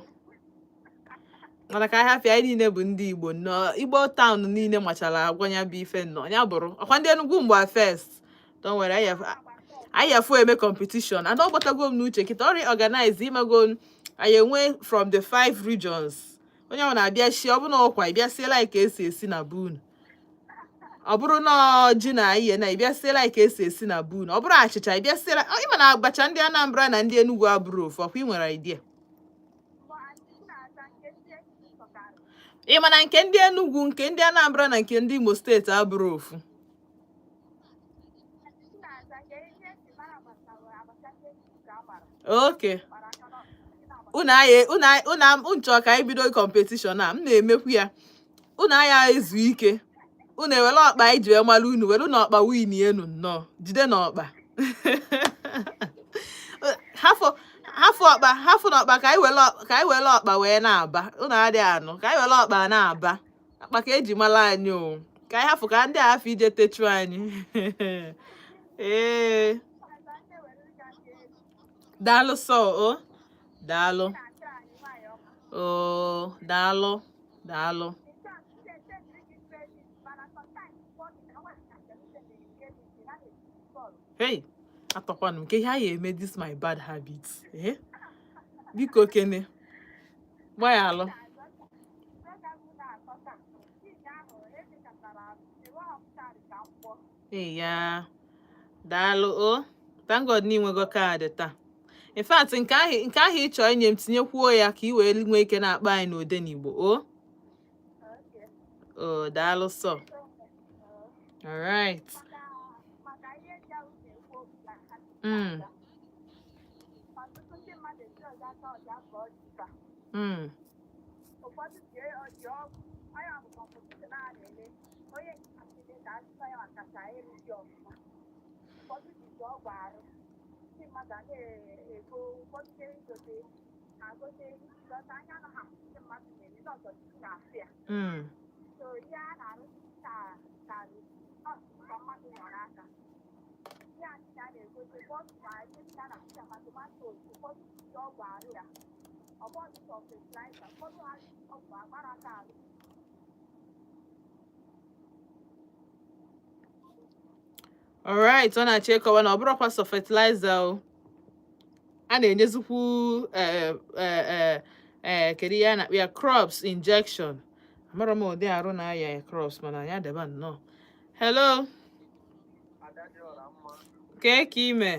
mana ka ahịa anyị niile bụ ndị Igbo nnọọ. Igbo town niile machara agwọ ya bụ ife nnọọ. Ya bụrụ ọkwa ndị Enugu mgbe first. Don't worry, anyị afụ eme competition and ọ gbatago m n'uche kịta ọrụ organize, ịmago, anyị enwe from the five regions, onye ọ na-abịa shi, ọ bụ na ọkwa ịbịa siela anyị ka esi esi na bunu, ọ bụrụ na ji na ihe na ịbịa siela anyị ka esi esi na bunu, ọ bụrụ achịcha ịbịa siela. Ịma na abacha ndị Anambra na ndị Enugu abụrụ ofu. Ọkwa ị nwere idea? Ị ma na nke ndị Enugu, nke ndị Anambra na nke ndị Imo Steeti abụrụ ofu. Okay, unu anyị unu nchọ ka anyị bido competition a m na-emekwu ya. Unu anya ezu ike, unu ewere ọkpa anyị ji wee mara unu, were unu ọkpa win enu nnọọ, jide n'ọkpa, hafụ hafụ ọkpa, hafụ n'ọkpa, ka anyị were ọkpa wee na-aba. Unu adịghị anụ ka anyị were ọkpa na-aba akpa ka eji mara anyị o, ka anyị hafụ ka ndị a hafụ ije techu anyị. Ee, daalụ sọ o, daalụ o, daalụ, daalụ. Hey, atọkwanụ m nke ihe a ya eme this my bad habit. Eh, biko kene gbaghalụ. Ee ya, daalụ o. Thank God na inwego kaadị taa. In fact, nke ahụ ị chọọ inye m, tinyekwuo ya ka ị wee nwee ike na-akpọ anyị n'Odenigbo o. O daalụ sọ. All right. Alright, ọ na-achọ ịkọwa na ọ bụrụkwa sọ fertilizer o, a na-enyezikwu kedu ihe a na-akpọ ya, crops injection. Amara m ụdị arụ na-aya ya crops, mana ya deba nnọọ. Hello, kee ka ime?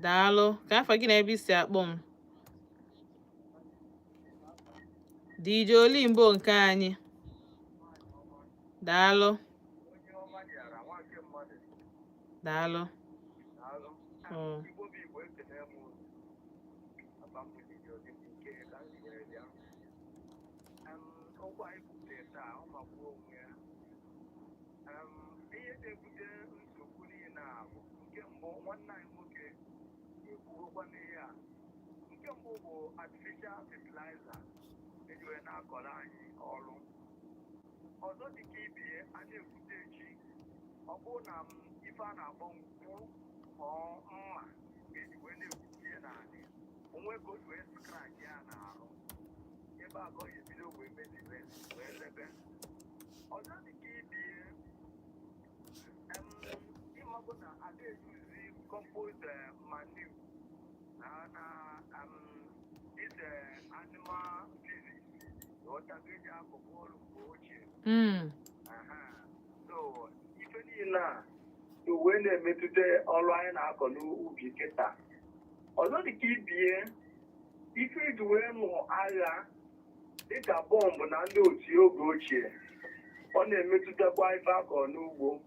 Daalụ. Ka afa gị na ebe i si akpọ m? DJ Olimbo nke anyị, daalụ, daalụ. Oh. Ihe na-ebute nsogbu niile a bụ nke mbụ, nwanne anyị nwoke ekwugokwa n'ihe a. Nke mbụ bụ artificial fertilizer eji wee na-akọrọ anyị ọrụ. Ọzọ dị ka ibie, a na-ekwute echi, ọ bụrụ na m ife a na-akpọ nkwụ ọ mma eji wee na-egwutie n'anị onwe ka o ji wee scratch ya n'arụ ebe a ka ọ ga-ebido wee mebiwe wee lebe. Ọzọ dị ka ibie. Ịmago na ada eyuzi compost manure na this animal feces, ghọtago, eji akụkụ ọrụ mgbe ochie. Aha. So ife niile a so wee na-emetụta ọrụ anyị na-akọ n'ubi kịta. Ọzọ dịka ibie, ife eji wee nụ agha dịka bọmbụ na ndị otu oge ochie, ọ na-emetụtakwa ife akọ n'ugbo.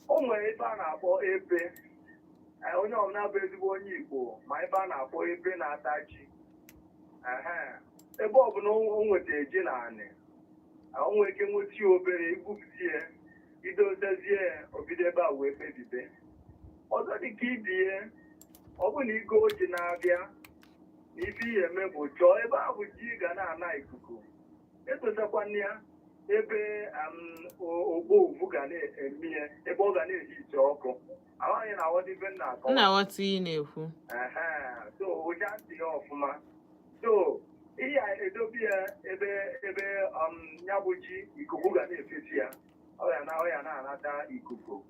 O nwere ife a na-akpọ ebe. Onye ọbụla bụ ezigbo onye Igbo ma ife a na-akpọ ebe na-ata ji. Ehe. Ebe ọbụla o nwetara ji na anị, o nwere ike nweta ya obere, igwupụta ya, idotezie ya, obido ebe a wee kpebibe. Ọzọ dịka ibie, ọ bụ na igo ji na-abịa na ife ihe eme bụ chọọ ebe ahụ ji ga na-ana ikuku, edosakwana ya ebe ogbo ovu ga na-eme ya, ebe ọ ga na-eji ite ọkụ. Amaghị na aghọta ife m na-akọwa. M na-aghọta ihe ị na-ekwu. Ehe, so ụja ntị ya ọfụma. So ihe a edobe ya ebe ya bụ ji ikuku ga na-efesi ya, ọ ya na-anata ikuku.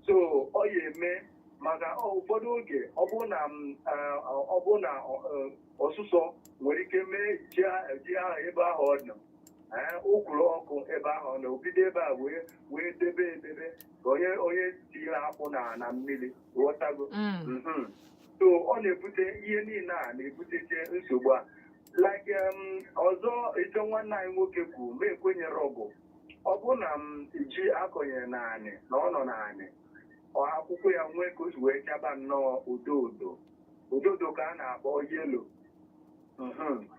So ọ ya eme maka ụfọdụ oge ọ bụrụ na ọsụsọ nwere ike mee ji ahụ ebe ahụ ọ nọ, ụkwụrụ ọkụ ebe ahụ ọ nọ, obido ebe a wee debe edebe ka onye tinyere akwụ na mmiri, ghọtago? So ọ na-ebute ihe niile a na-ebuteche nsogbu a. Like ọzọ ife nwanne anyị nwoke kwuru ma ekwenyere ọgụ, ọ bụ na m ji akọnyere naanị na ọ nọ naanị, ọ akwụkwọ ya nwee ka o si wee chaba nnọọ odo odo odo odo ka a na-akpọ yellow.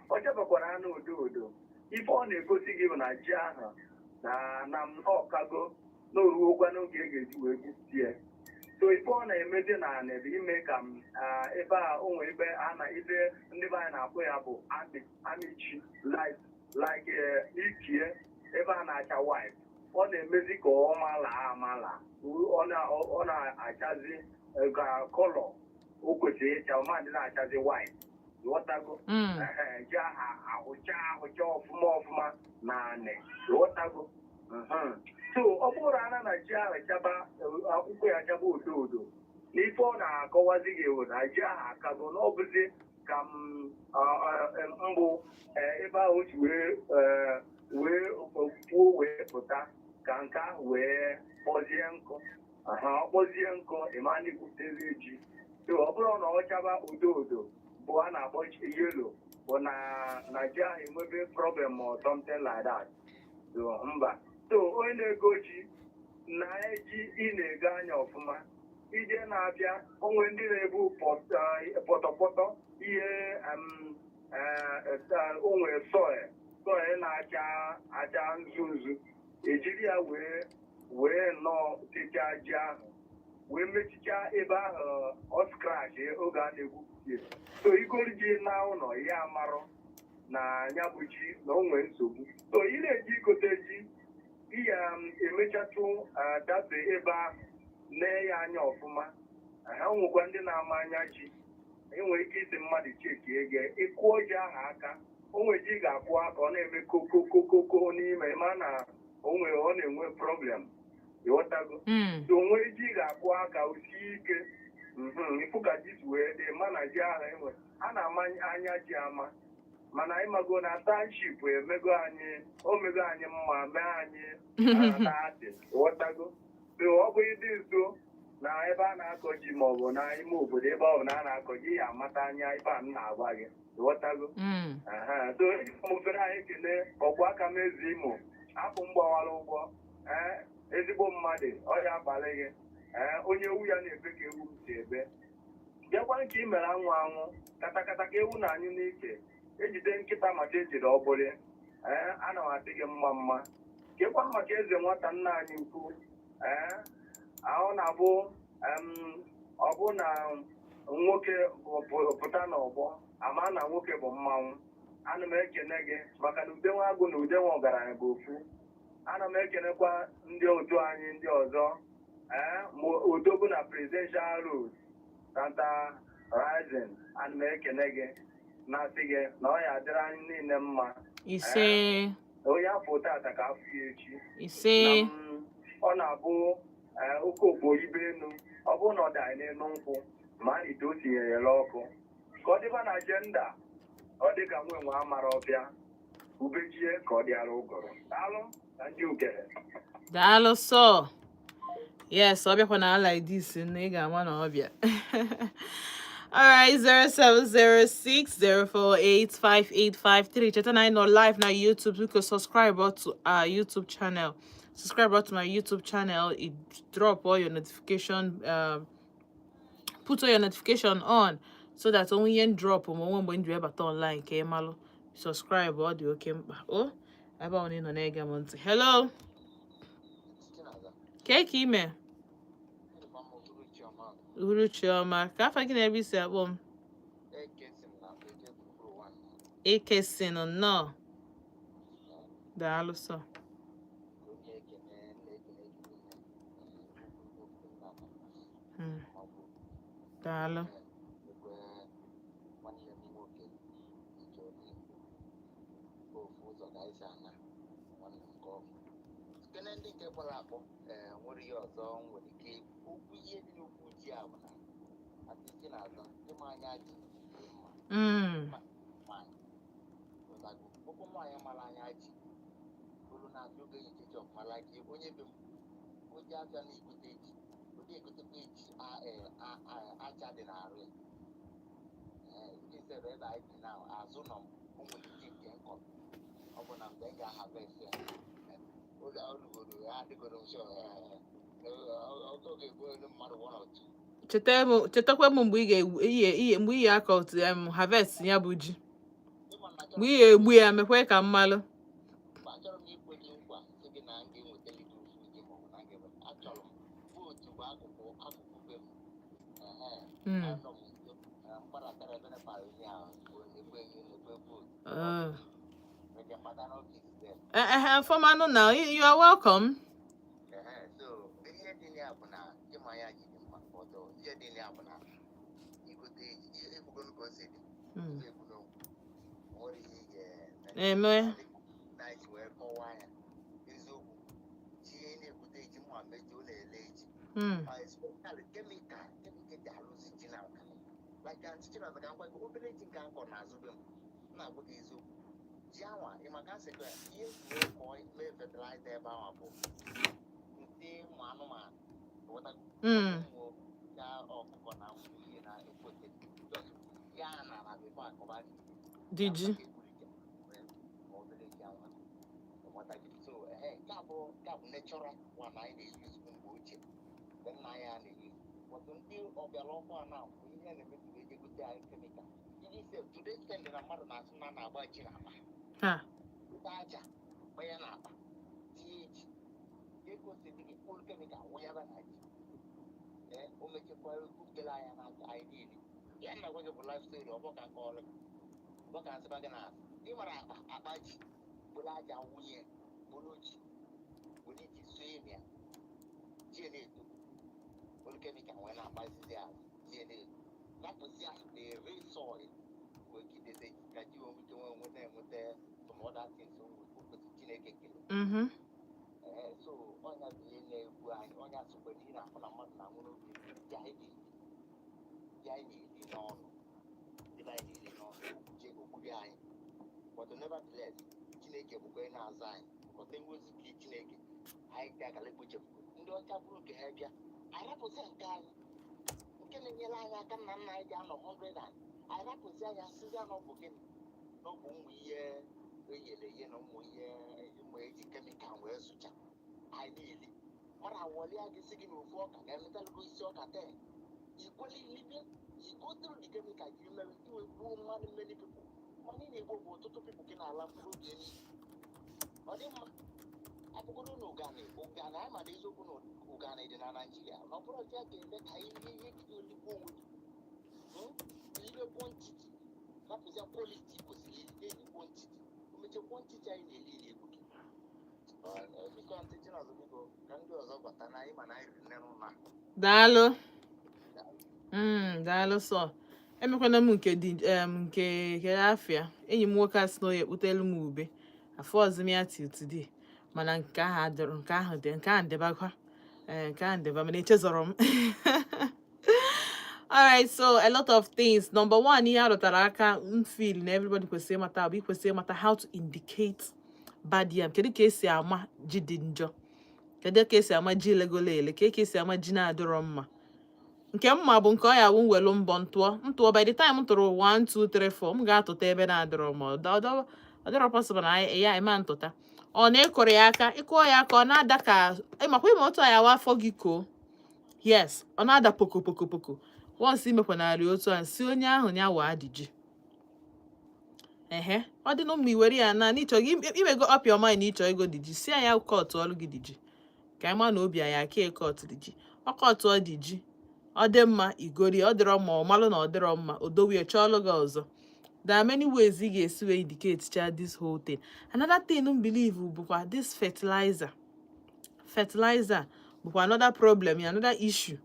Ọ chabakwara anụ odo odo, ife ọ na-egosi gị bụ na ji ahụ na m ọkago na oruokwa n'oge e ga-eji wee gwupụtie. So ife ọ na-emezi na anị bụ ime ka m ebe a o nwere ebe a na ife ndị be anyị na-akpọ ya bụ amị amịchi, like ikie ebe a na-acha white, ọ na-emezi ka ọ mala amala, ọ na-achazi ka colour o kwesịrị ịcha ọmadị na-achazi white, ghọtago? Mm. Ehe, ji aha ahụcha ahụcha ọfụma ọfụma na anị, ghọtago? So ọ bụrụ ana na ji ahụ chaba, akwụkwọ ya chaba odo odo, na ife ọ na-akọwazi gị bụ na ji ahụ akago, na ọ bụzi ka m mbụ ebe ahụ o si wee puo wee pụta, ka nke ahụ wee kpọzie nkụ. Aha, ọ kpọzie nkụ, ịma na ikwupụtezi ji. So ọ bụrụ na ọ chaba odo odo bụ a na-akpọ yellow, bụ na ji ahụ enwebe problem or something like that. So mba, so onye na-ego ji na-eji ị na-ego anya ọfụma ije na-abịa, onwe ndị na-ebu pọtọpọtọ ihe o nwere soil na-acha acha nzu nzu, ejiri ya wee nnọọ techaa ji ahụ wee mechichaa ebe ahụ ọ scratch oge a na-egwupụta. So igolu ji na ụlọ ya amarụ na ya bụ ji na o nwee nsogbu. So ị na-eji igote ji, iya emechatụ dabe ebe ahụ nee ya anya ọfụma. Ha nwekwa ndị na-ama anya ji, enwere ike isi mmadụ chekie ego ịkụọ ji ahụ aka, o nwere ji ga-akwụ aka, ọ na-eme kokokokoko n'ime ma na o nwere ọ na-enwe problem, ịghọtago? Mm. So onwe ji ga-akwụ aka o sie ike, ịfụ ka ji si wee dị ma na ji ahụ enwe a na-ama anya ji ama. Mana ịmago na township emego anyị, o mego anyị mma, mee anyị na-adị, ghọtago? So ọ bụ ịdị nso na ebe a na-akọ ji maọbụ na ime obodo ebe ọ bụ na a na-akọ ji, ya amata anya ebe a m na-agwa gị, ghọtago? Mm. Aha, so eji m ofere anyị ekele ọkwụ aka m ezi Imo apụ m gbawara ụgbọ, ee, ezigbo mmadụ, ọ ya abalị gị, ee, onye ewu ya na-ebe ka ewu m si ebe bịakwa nke ị mere anwụ anwụ katakata ka ewu na-anyụ n'ike ejide nkịta maka ejide ọbụlị. Ee, ana m asị gị mma mma kekwa maka eze nwata nna anyị ukwu. Ee, ahụ na-abụ ọ bụ na nwoke pụta n'ọgbọ ama na nwoke bụ mmanwụ. Ana m ekene gị maka na udenwa agụ na udenwa ọgaranya bụ ofu. Ana m ekenekwa ndị otu anyị ndị ọzọ, ee, ma odogwu na Presidential Road Santa Rising, ana m ekene gị na-asị gị na ọ ya adịrị anyị niile mma. Ise. Onye afọ tata ka afọ ya echi. Ise. Na ọ na-abụ Ee, okooko ibe enu, ọ bụrụ na ọ dị anyị n'elu nkwụ ma a ite o tinyere ya ọkụ ka ọ dịba na agenda, ọ dị ka nwe nwe amara ọbịa ubejie ka ọ dịara ụgọrọ. Daalụ na ndị ugere. Daalụ sọ. Yes, ọ bịakwa na like this na ị ga-ama na ọ bịa. Alright, 07060485853. Cheta na anyị nọ live na YouTube. You can subscribe to our YouTube channel. Subscribe to my YouTube channel. It drop all your notification, put all your notification on so that onwe ihe drop ma onwe mgbe m ji webata online ka ị malụ. Subscribe, ọ dị oke mkpa. O ebe ọ na ị nọ na-ege m ntị. Hello. Kee ka ime? Uhuruchi ọma. Ka afa gị na ebe isi akpọ m? Eke si nụ nnọọ. Daalụ sọ. Daalụ. Nwanne m nwoke ijoli ofu ụzọ ka anyị si ana nwanne m nke ọgwụ kene ndị nke kpọrọ akpọ. Ee, nwere ihe ọzọ m nwere ike okwu. Ihe dị n'okwu ji a bụ na atịsi na-aza ịma anya ji dị mma. Nwaanyị ụzago ụkwụ, nwaanyị mara anya ji olu na-abịa oge echiche ọfụma, like onye be m o ji afịa na-egote ji, ụdị egotekwa ji aja dị n'arụ ya. Ee, ndị sebe ebe anyị bi na azụ nọ m, o nwere ji nke nkọ ọ bụ na mgbe m ga-aharvest ya, oge ọ rugoro ya adịgoro nso ọ ga-egbu elu mmadụ one or two. Cheta m, chetakwa m mgbe ị ga-egbu ihe ihe, mgbe ị ga-akọ harvest ya bụ ji. Ịma na Mgbe ị ga-egbu ya, mekwe ka m malụ. Mgbe achọrọ m ikwe gị nkwa sị gị na m ga-enwetali gị ofu ji maọbụ na m ga-eweta, achọrọ m vootu bụ akụkụ akụkụ be m, ehe. Anọ m nso mgbadatara ebe nepara ihe ahụ na-ekwe na-ekwe vootu. Meke mkpata n'ọfịs there. Eh, eh, fọmanụ na you are welcome. Ehe, so ihe dị na ya bụ na ịma ya ji dị mma ọzọ. Ihe dị na ya bụ na igote ekwugo ka o si dị. Ekwu n'okwu, o nwere ihe ị ga-eme. Eme. Na iji wee kọwaa ya eziokwu, ji ihe na-ebute ji mma meji ọ na-ele ji. Especially chemical ji alụzi ji na nka, like Aunty Chinasa, ka m gwa gị, obere ji nke akọ n'azụ be m, m na-agwa gị eziokwu, ji anwa ịmaka nsị gị ihe eji wee kọọ mee fertilizer ebe anwa bụ nsị ụmụ anụmanụ, ghọtago? Ụmụ ya ọkụkọ na ihe na-ekpote just ya na na before akọba ji. Dị ji. Obere ji anwa, ghọtago? So ehe, nke a bụ natural one anyị na-eyuzu mgbe ochie, mgbe nna anyị a na-eyuzu. But ndị ọbịara ọkụ a na bụ ihe na-emebi eje gote anyị chemical iji sef today spend na mmadụ na-asụ na na-agba ji n'akpa. Ha. Gote aja gbanye n'akpa tinye ji ego si dị gị kpụrụ chemical wụnyaba na ji. Ee, o mechekwara bupụtara anya n'aka anyị niile. Ya na gwa gị bụ life story, ọ bụ ka nke ọrụ gị, ọ bụ ka nsịba gị na ị nwere akpa akpa ji, kpụrụ aja wụnye, kpụrụ ji, were ji sue na ya, ji na-eto, kpụrụ chemical wee na-agbazizi azụ, ji na-eto, rapụzi the real soil wee gideze ka ji wee nwete nweta enweta some other things o nwere o kwesịrị Chineke kere. Ee, so ọnya bụ ihe na-egbu anyị. Ọnya sokwa n'ihi na afọ na mmadụ na-anwụ n'oge ji anyị na-eri, ji anyị na-eri n'ọnụ, ebe anyị na-eri n'ọnụ je ogburi anyị. But nevertheless, Chineke bụkwa onye na-azụ anyị, but enwezighị Chineke anyị dị akara ekpochapụ ndị ọcha bụrụ nke ha bịa, anyị rapụzi nke anyị nke na-enyere anyị aka. Nna nna anyị ji anọ 100 and anyị rapụzi anyị asịzi na ọ bụ gịnị, na ọ bụ ụmụ ihe eyere eye na ụmụ ihe ụmụ eji chemical wee zụcha anyị niile mara awọli gị sị gị na ofu ọka ga-emetalụgo isi ọka tee ikweli libe igotere dị chemical jiri mere iwe gbuo mmadụ, many people. Mana ị na-egbu bụ ọtụtụ people gị na-ala mkpụrụ obi n'iyi. Ọ dị mma akpụkọrọ na ụgani ụgani anyị, mana eziokwu na ụgani dị na Naijiria na ọ bụrụ ọjọọ ga-eme ka anyị rie ihe gị oligbo onwe gị. Ire quantity, rapụzia quality, kwesịrị na-eri quantity, omeche quantity anyị na-eri eri egbu gị. Biko, Aunty Chinazụ, biko ka ndị ọzọ bata na anyị, mana anyị riri nne n'ụlọ a. Daalụ. Daalụ sọ. Emekwana m nke dị nke kere afịa enyi m nwoke a sị na ọ ya ekputelu m ube afọ ọzọ m ya till today, mana nke ahụ adịrọ, nke ahụ dị, nke ahụ debakwa. Ee, nke ahụ dịba, mana echezọrọ m. Alright, so a lot of things. Number one, ihe arụtara aka m feel na everybody kwesịrị ịmata bụ ikwesịrị ịmata how to indicate bad yam. Kedu ka esi ama ji dị njọ? Kedu ka esi ama ji legolo ele? Ka esi ama ji na-adịrọ mma? Nke mma bụ nke ọ ya wụ mwelu mbọ ntụọ ntụọ. By the time m tụrụ 1 2 3 4, m ga-atụta ebe na-adịrọ mma. Ọ dịrọ possible na ya ema ntụta. Ọ na-ekọrọ ya aka, ịkụọ ya aka, ọ na-ada ka ịmakwa ịma otu a ya wa afọ gị koo. Yes, ọ na-ada poko poko poko. Once imekwanarị otu a, si onye ahụ ya waa dị ji ehe, ọ dị n'ụmụ iwere ya na n'ịchọ gị imego up your mind na ịchọ ego dị ji, si ya kọtụ ọrụ gị dị ji, ka anyị ma na obi anyị aka ekọtụ dị ji. Ọ kọtụọ dị ji, ọ dị mma, igori. Ọ dịrọ mma, ọ malụ na ọ dịrọ mma, o dowie chọọlụ gị ọzọ. There are many ways ị ga-esi wee indicate cha this whole thing. Another thing m believe bụkwa this fertilizer. Fertilizer bụkwa another problem ya, another issue.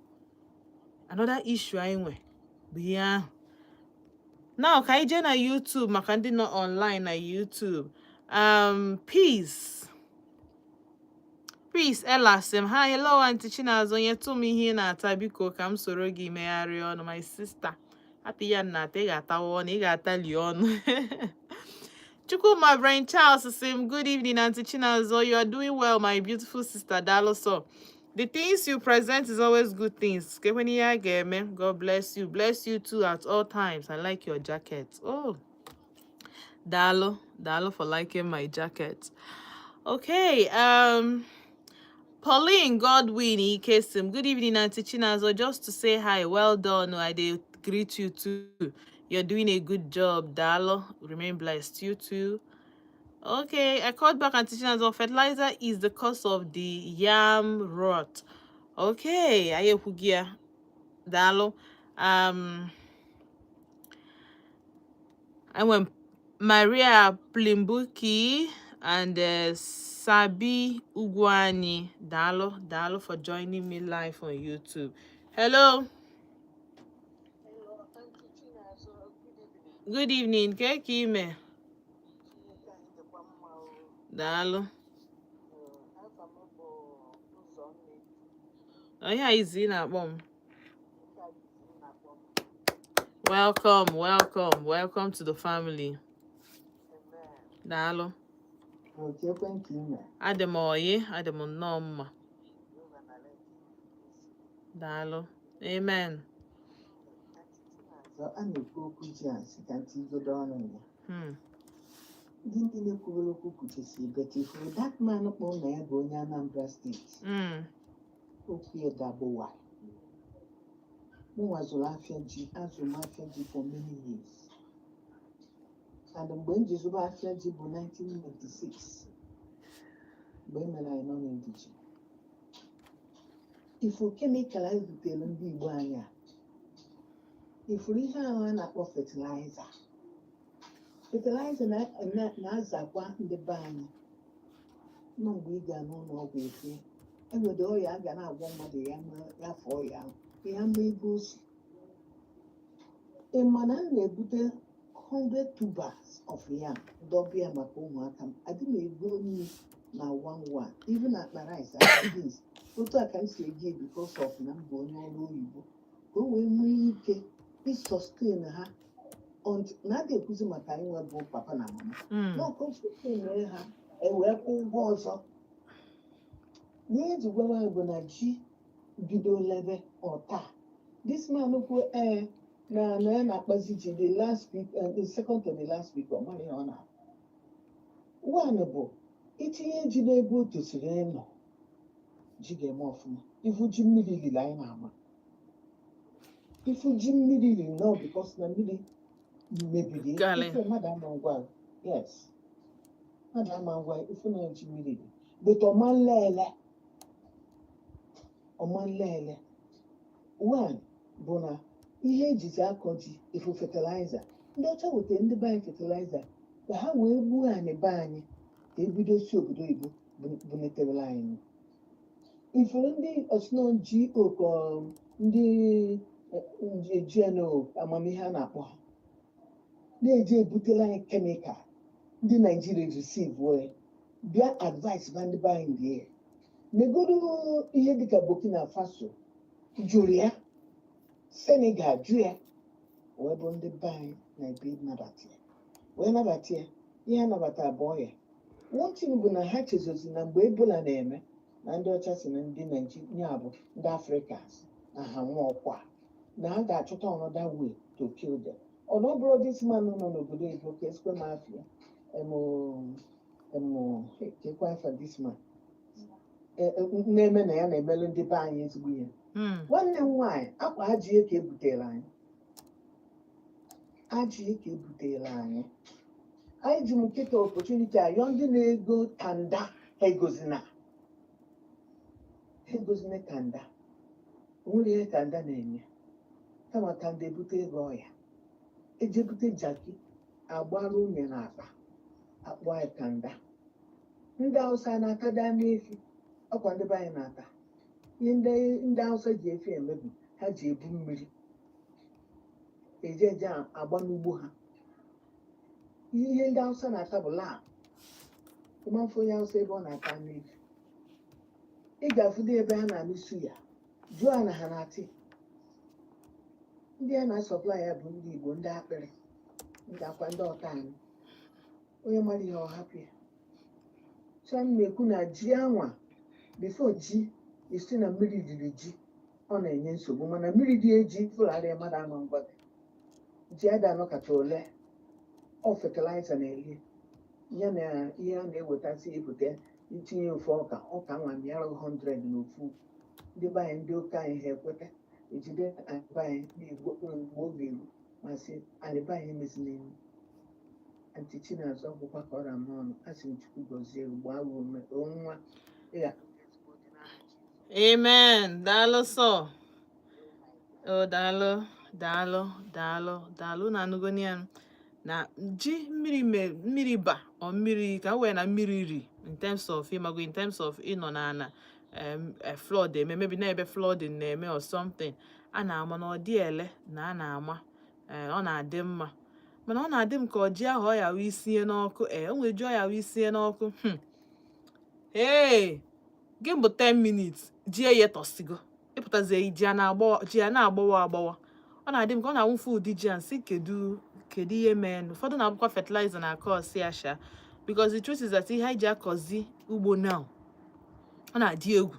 Another issue anyị nwe bụ ihe ahụ. Now ka anyị jee na YouTube maka ndị nọ online na YouTube. Peace, Peace Ella sị m, "Hi, hello, Aunty Chinazụ, nyetụ m ihe ị na-ata biko, ka m soro gị megharịa ọnụ." My sister, hapụ ya na-ata, ị ga-atawa ọnụ, ị ga-atali ọnụ. Chukwuma Brain Charles sị m, "Good evening, Aunty Chinazụ. You are doing well, my beautiful sister. Daalụ so. The things you present is always good things. Kekweni ihe a ga-eme. God bless you. Bless you too at all times. I like your jacket." Oh, daalụ, daalụ for liking my jacket. Okay, Pauline Godwin Ikesim, "Good evening, Auntie Chinazo. Just to say hi, well done. I did greet you too. You're doing a good job. Daalụ. Remain blessed." You too. Okay, I called back, Auntie Chinazo. "Fertilizer is the cause of the yam rot." Okay, anyị ekwughị ya. Daalụ. Enwe Maria Plimbuki and Sabi Ugwuanyi. Daalụ, daalụ for joining me live on YouTube. Hello. Hello, Auntie Chinazụ, good evening. Good evening. Ke ka ime? Chineke anyị dịkwa mma o. Daalụ. Ee, afa m bụ Ụzọnne. Onye a izi ị na-akpọ m? Nke a bụ izi m na-akpọ m. Welcome, welcome, welcome to the family. Amen. Daalụ. Otu ekwentị ime. Adị m oyi, adị m nnọọ mma. Jehova nara ekele. Daalụ. Amen. Auntie Chinazụ, a na-ekwu okwu ji a sị ka ntị igodo ọnụ ya. Ndị niile kwubere okwu kwuchesi, but ifuru that man kpọrọ na ya bụ onye Anambra Steeti. Okwu ya dagbowa. Mụnwa zụrụ afịa ji, azụrụ m afịa ji for many years. And mgbe m ji zụba afịa ji bụ 1996, mgbe e mere anyị nọ n'Indiji. Ifuru chemical anyị zutere ndị Igbo anyị a, ifuru ihe ahụ a na-akpọ fertilizer. Fertilizer na-azakwa ndị be anyị nọ. Mgbe ị ga n'ụlọ ọgwụ efe enwere ọya a ga na-agwọ mmadụ, ya ma ya fọ ọya ahụ, ya ma ego o si. Ị ma na m na-ebute 100 tubers of yam dọbịa maka ụmụaka m? Adị m ego nri na one one, even akpa rice, akpa beans, otu a ka m si eji, because of na m bụ onye ọrụ oyibo, ka o wee nwee ike isustain ha na a ga-ekwuzi maka anyị nwe bụ papa na mama. Na ọkụ sustain ha, ewee kwụ ụgwọ ọzọ. N'ihe eji gwa m bụ na ji bido lebe ọta. This man kwuo ee na ya na-akpazi ji the last week, the second to the last week, ọ mara ihe ọ na one bụ itinye ji n'ebe o tosiri ịnọ, ji ga-eme ọfụma. Ifu ji mmiri lili anyị na-ama, ifu ji mmiri lili nọ because na mmiri mebiri. Garị. Ife mmadụ ama ngwa, yes, mmadụ ama ngwa ifu na ji mmiri lili, but ọma nlele, ọma nlele. One bụ na ihe ejizi akọ ji, ifu fertilizer ndị ọcha wetara ndị be anyị, fertilizer ka ha wee gbuo anyị be anyị, ka ebido si obodo oyibo buneterela anyị. Ifuru ndị ọsịnọ GO ka ndị GNO, amamihe a na-akpọ ha, na-eji ebutela anyị chemical. Ndị Naijiria receive wee bịa advice ba ndị be anyị rie. Negodu ihe dịka Burkina Faso jụrụ ya, Senegal jụ ya, wee bụ ndị be anyị na-ebi nabata ya, wee nabata ya. Ihe a nabata abụọ ya, one thing bụ na ha chezozi na mgbe Ebola na-eme na ndị ọcha si na ndị Naijiria bụ ndị Africans na ha nwa ọkwa na ha ga-achọta another way to kill them. Ọ na ọ bụrụ this man nọ n'obodo oyibo ka esikwe m afịa emo emo kekwa afa this man na-eme na ya na-emelụ ndị be anyị ezigbo ihe. Nwanne m nwaanyị, akwa ajị ka ebutere anyị, ajị ka ebutere anyị. Anyị ji m nkịta opportunity ayọ ndị na-ego kanda, ha egozina, ha egozina kanda. O nwere ihe kanda na-enye kama kanda ebute ego ọya ejebute jaki agbara unye na akpa akpọ ya kanda. Ndị Hausa na-atada anụ efi, ọkwa ndị be anyị na-ata. Ihe ndị Hausa ji efi emebu, ha ji ebu mmiri eje eje agba n'ugbo ha. Ihe ndị Hausa na-ata bụ lamb. Ịmafụ onye Hausa ebe ọ na-ata anụ efi, ị ga-afụdo ebe ha na-amị suya, jụọ ha na ha na-atị. Ndị a na-asupply ya bụ ndị Igbo, ndị akpịrị, ndị akwa, ndị ọta anyị. Onye mara ihe, ọ hapụ ya. So m na-ekwu na ji anwa, before ji isi na mmiri riri ji, ọ na-enye nsogbu, mana mmiri dị eji fụgharị mmadụ ama ngwa gị ji ada anọkacha ole. Ọ fertilizer na-elie ya na ihe a na-ewetasị ebute itinye ofu ọka, ọka nwa mịara 100 n'ofu. Ndị be anyị, ndị oke anyị, ha ekweta ejide anyị be anyị n'igbo mgbe oge eru ma sị anyị be anyị emezina enyi. Aunty Chinazụ, ọgwụkwa ka ọ ra m n'ọnụ. A sị m Chukwu gọzie gị, gbaa gị ume o nwa ị ga-alụta ezigbo di n'aha Jizọs. Amen. Daalụ sọ. O daalụ, daalụ, daalụ, daalụ. Na anụgoni ya na ji mmiri me mmiri ba ọ mmiri ka m wee na mmiri ri in terms of ịmago, in terms of ịnọ n'ana flood eme, maybe na ebe flooding na-eme or something, a na-ama na ọ dị ele na a na-ama ọ na-adị mma, mana ọ na-adị m ka ọ ji ahụ ọ ya wụ isinye n'ọkụ. Ee, o nwere ji ọ ya wụ isinye n'ọkụ. Hey, gị bụ 10 minutes ji eyetọsigo, ịpụtazie ji a na-agbawa, ji a na-agbawa agbawa. Ọ na-adị m ka ọ na-awụfu ụdị ji a nsị. Kedu kedu ihe mee? Ụfọdụ na-abụkwa fertilizer na-akọ ọsị ya sha, because the truth is that ihe anyị ji akọzi ugbo now, ọ na-adị egwu.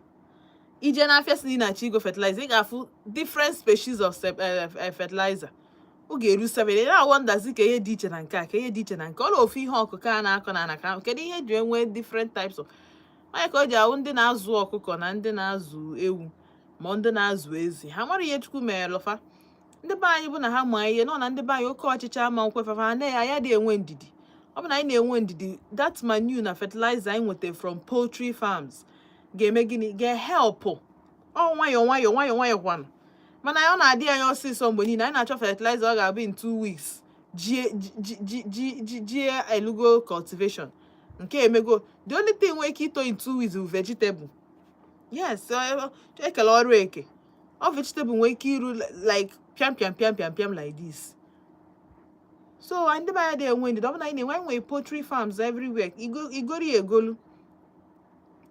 Ije n'afịa si na ị na-achọ igo fertilizer, ị ga-afụ different species of fertilizer. Ọ ga-eru 7. Ị na-awonderzi ka ihe dị iche na nke a, ka ihe dị iche na nke ọ na ofu ihe ọkụkọ a na-akọ na ana, ka kedu ihe eji enwe different types of onye ka o ji ahụ. Ndị na-azụ ọkụkọ na ndị na-azụ ewu ma ndị na-azụ ezi, ha mara ihe Chukwu mere lụfa. Ndị be anyị bụ na ha ma ihe nọ na ndị be anyị oke ọchịchị ama nkwefafa ha na ya dị enwe ndidi. Ọ bụ na anyị na-enwe ndidi, that manure na fertilizer anyị nweta from poultry farms ga-eme gịnị? Ga-help. Ọ nwayọọ nwayọọ nwayọọ nwayọọ kwanụ, mana ọ na-adị anyị ọsịsọ mgbe niile. Anyị na-achọ fertilizer ọ ga-abụ in 2 weeks ji ji ji ji ji ji elugo cultivation nke emego. The only thing nwere ike ito in 2 weeks bụ vegetable. Yes, ekele ọrụ eke. Ọ vegetable nwere ike iru like piam piam piam piam piam like this. So ndị be anyị dị enwe ndidi. Ọ bụ na anyị na-enwe, anyị nwere poultry farms everywhere. Igori ya egolu,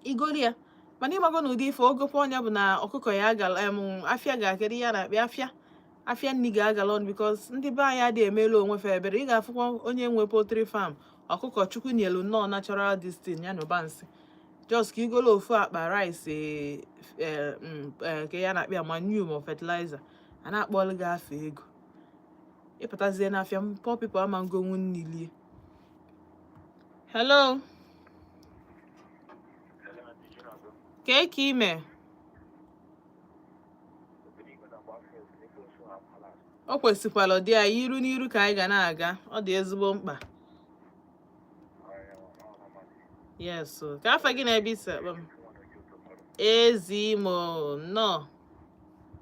igoli ya, mana ịmago na ụdị ife ogokwa ọnya bụ na ọkụkọ ya agala em afịa ga-akedu ihe a na-akpị afịa, afịa nni ga-agala ọnụ, because ndị be anyị adịghị emelu onwe fa ebere. Ị ga-afụkwa onye nwe poultry farm, ọkụkọ Chukwu nyelu nnọọ natural this thing ya na ụba nsị, just ka igolo ofu akpa rice ka ya na-akpị ya manure ma fertilizer, a na-akpọlụ gị afọ ego. Ịpụtazie n'afịa, poor people ama ngonwu nni lie. Hello. Hello, Aunty Chinazụ. Kee ka ime? Obere na-agba first n'ebe ofu ha palace. O kwesịkwara dị anyị iru n'iru ka anyị ga na-aga. Ọ dị ezigbo mkpa. Ọya, ọ na-amasị. Yes o. Ka afa gị na ebe isi akpọ m? Ezi Imo, nnọọ.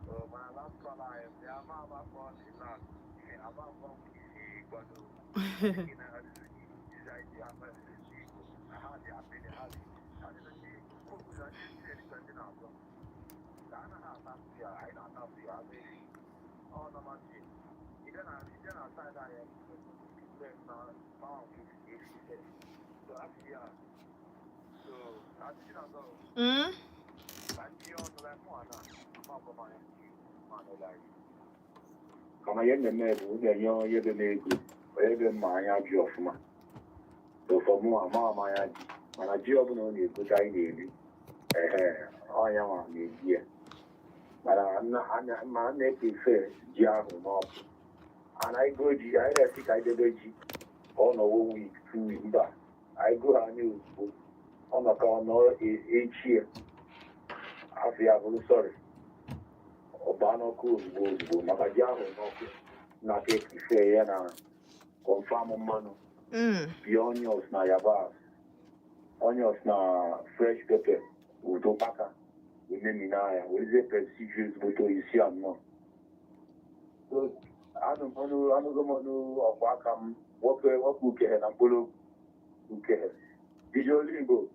So, my last caller, I am ama akpọ the last. Ama akpọ isi gbado. Ị na-asụ isi ama Igbo. Na ha dị apịrị, ha dị. Ha dị ndị okwu na ndị ndị ndị na-azọ. Na anaghị ata asụ ya, anyị na-ata asụ ya anụ efi. Ọ na-amasị. Ị bịa na side anyị, na pound 50 efi. So, asị ya. Mm? Kama ihe na-eme bụ ga-enye onye dị n'ego, onye dị mma anya ji ọfụma. Ụfọmụ ama ama ya ji, mana ji ọbụla ọ na-egote anyị na-eri, ehe, ọnya nwa na-eji ya. Mana ma a na-eprefe ji ahụ n'ọkụ. Ana ego ji, anyị na-esi ka anyị debe ji ka ọ nọwo week, 2 week, mba. Anyị go ha anya ozugbo, ọ nọ ka ọ nọ echi ya. Afọ ya bụrụ sọrị. Ọ baa n'ọkụ ozugbo ozugbo maka ji ahụ n'ọkụ na-aka eprefe ya na confam mmanụ, bịa onions na yabasị, onions na fresh pepper, udo paka ememina ya, werezie Pepsi ju ezigbote isi anọ. Anụgo m ọnụ ọkwa aka m nwoke nwoke ukeghe na mkpụrụ ukeghe iji olu Igbo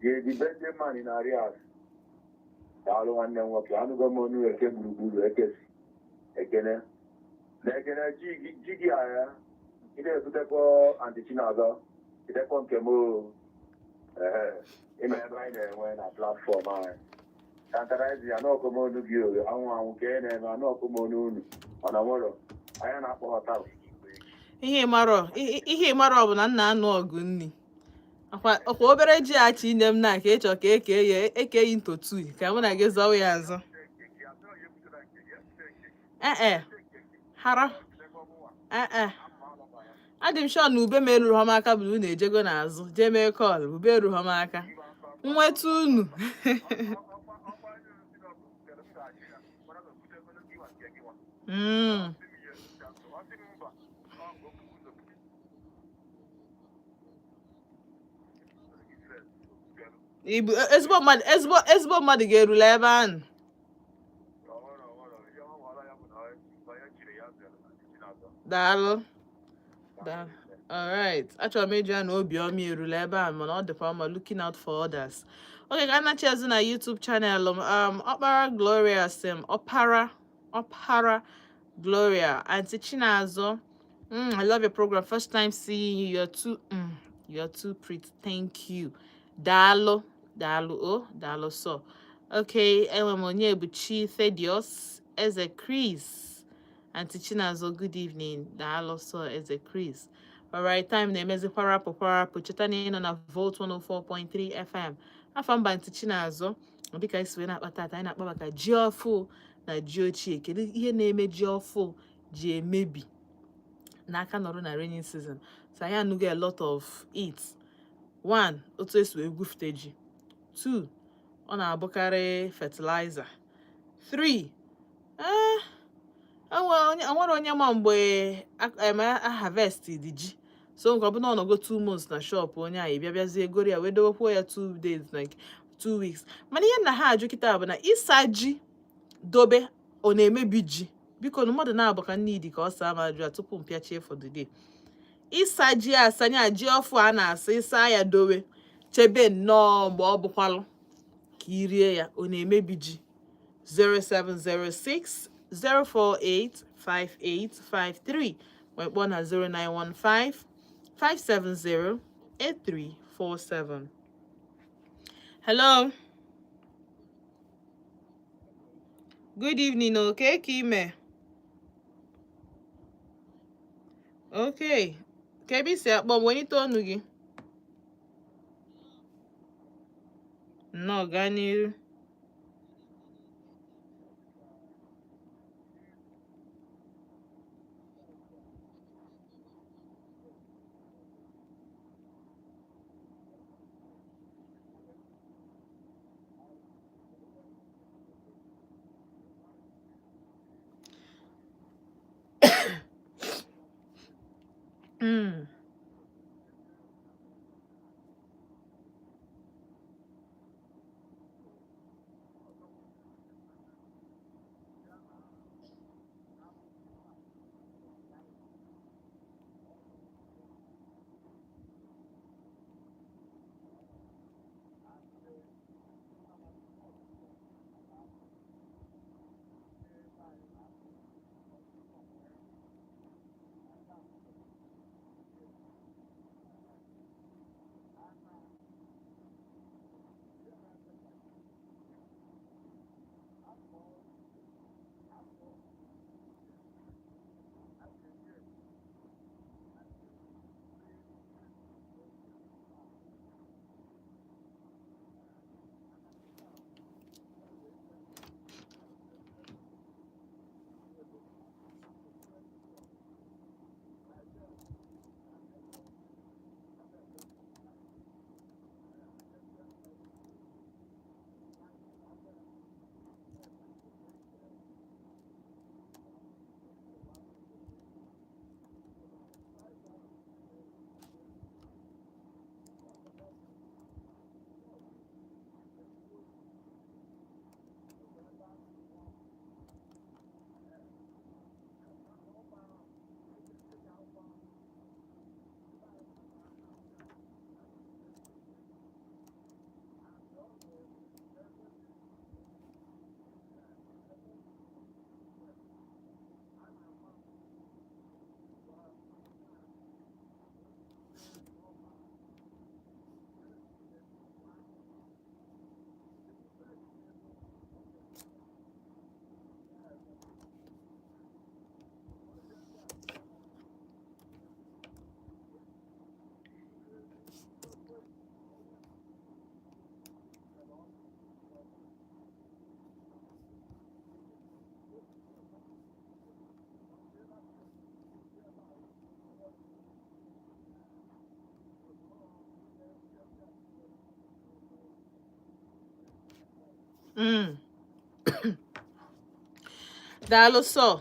the birthday man in arrears. Daalụ nwanne m nwoke. Anụgo m ọnụ eke gburugburu ekesi ekene na ekene ji gị agha ị na-ebutekwa Aunty Chinazọ idekwa nke m o. Ee, ime ebe anyị na-enwe na platform anyị tantarizi anọkụ m onu gị o anwụ anwụ ka ị na-eme anọkụ m onu unu mana nwere anyị na-akpọ hotel. Ihe ịmarọ bụ na nna anụ ọgụ nni ọkwa obere ji achị inye m na ka ịchọ ka eke ya eke ya into two ka mụ na gị zọwa ya azọ. Ee, hara ee, adị m sure na ube m eruru ha m aka bụ na unu ejego n'azụ jee mee call ube erughọ m aka nweta unu. Ibu ezigbo mmadụ, ezigbo mmadụ ga-erula ebe ahụ. Daalụ, daalụ. Alright, achọrọ m ịjụ ya na obiọma erula ebe ahụ, mana ọ dịkwa mma looking out for others. Okay, ka anachi azụ na YouTube channel m. Ọkpara Gloria sị m, Ọkpara Gloria, "Aunty Chinazọ, I love your program. First time seeing you. You're too pretty. Thank you." Daalụ, daalụ o, daalụ so. Okay, enwe m onye bụ Chi Thedios Eze Chris. "Aunty Chinazọ, good evening." Daalụ so, Eze Chris. Alright, time na-emezi kwarapụ kwarapụ. Cheta na ị nọ na Volt 104.3 FM. Afọ mba Aunty Chinazọ, dịka anyị si wee na-akpa tata, anyị na-akpa maka ji ọfụ na ji ochie. Kedu ihe na-eme ji ọfụ ji emebi n'aka nọrọ na rainy season? So anyị anụgo a lot of it. One, otu esi wee gwufute ji. Two, ọ na-abụkarị fertilizer. Three, ee, onwere onye ma mgbe a harvest dị ji, so nke ọ bụla ọ nọgo 2 months na shop onye ahụ bịa bịazie goro ya wee dowekwuo ya 2 days, like 2 weeks. Mana ihe na ha ajụ kịta bụ na ịsa ji dobe, ọ na-emebi ji? Biko na mmadụ na-abụ ka nne dị ka ọ saa ma ajụ a tupu m pịachie for the day. Ịsa ji asanya ji ọfụ a na-asa, ịsa ya dowe chebe nnọọ mgbe ọ bụkwalụ ka i rie ya, ọ na-emebi ji? 0706 048 5853 wee kpọọ na 0915 570 8347. Hello, good evening. Okay, ka ime? Okay, ka ebe isi akpọ m, welite ọnụ gị. Nnọọ, gaa n'iru. Daalụ sọ.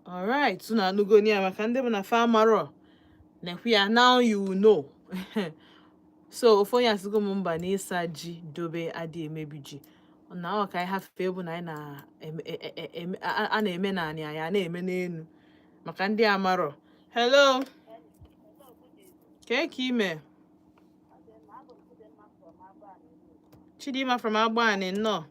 Alright, unu anụgo ya maka ndị bụ na fa amarọ nekwu ya. Now you know. So ofu onye asịgo m mba na ịsa ji dobe adị emebi ji, na ọ ka anyị hafe bụ na anyị a na-eme naanị anyị a na-eme n'elu maka ndị amarọ. Hello, kee ka ime? Chidimma from Agbani, nnọọ.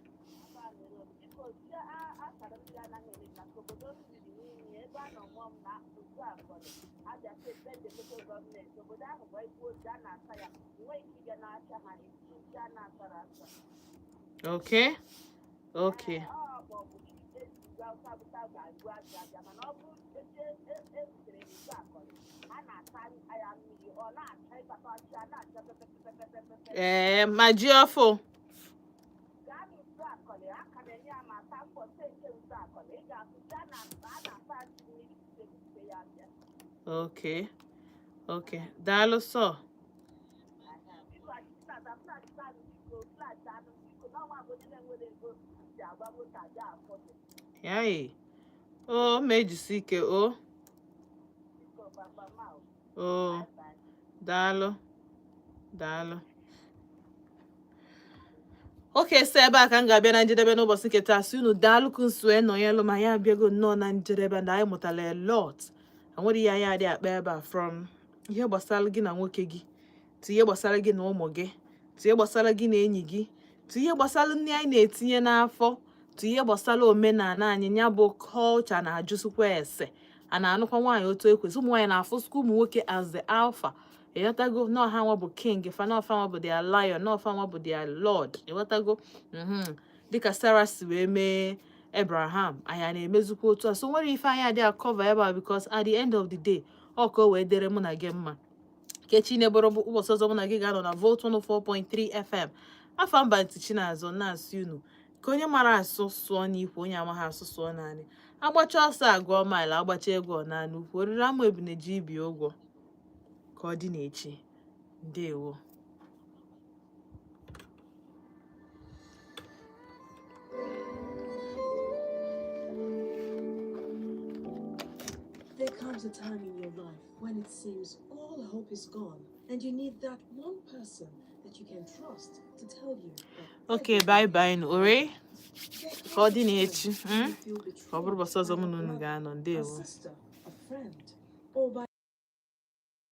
Okay. Ee, ma ji ọfụ. Okay, daalụ sọ. Yai o, ma ejisi ike o. O daalụ, daalụ. Okay, so ebe a ka m ga-abịa na njedebe n'ụbọchị nke taa. Sị unu daalụ ka nsue nọnyelụ ma ya abịago nnọọ na njedebe, na anyị mụtara a lot. Enwere ihe anyị adị akpa ebe a, from ihe gbasara gị na nwoke gị to ihe gbasara gị na ụmụ gị to ihe gbasara gị na enyi gị to ihe gbasara nri anyị na-etinye n'afọ to ihe gbasara omenala anyị, ya bụ culture, na-ajụsịkwa ese a na-anụkwa nwaanyị otu ekwesị. Ụmụ nwaanyị na-afụsịkwa ụmụ nwoke as the alpha, ịghọtago? N'ọha nwa bụ king fa, n'ọfa nwa bụ their lion, n'ọfa nwa bụ their lord, ịghọtago? Dịka Sarah si wee mee Abraham, anyị a na-emezikwa otu a. So nwere ife anyị adịghị cover ebe a, because at the end of the day, ọ ka o wee dere mụ na gị mma. Kechi nebụrụ ụbọchị ọzọ mụ na gị ga-anọ na Volt 104.3 FM. Afa mba ntị Chinazụ na-asị unu ka onye mara asụ sụọ n'ikwu, onye amaghị asụ sụọ naanị. Agbacha ọsọ agụọ mile, agbacha egwu ọ naanị ukwu oriri ama ebune ji ibi ụgwọ. Ka ọ dị n'echi. Ndewo. There comes a time in your life when it seems all hope is gone and you need that one person that you can trust to tell you that Okay, bye bye ore. Ka ọ dị n'echi, Ka ọ bụrụ ụbọchị ọzọ mụ na unu ga-anọ. a Ndewo. Sister, a friend, or by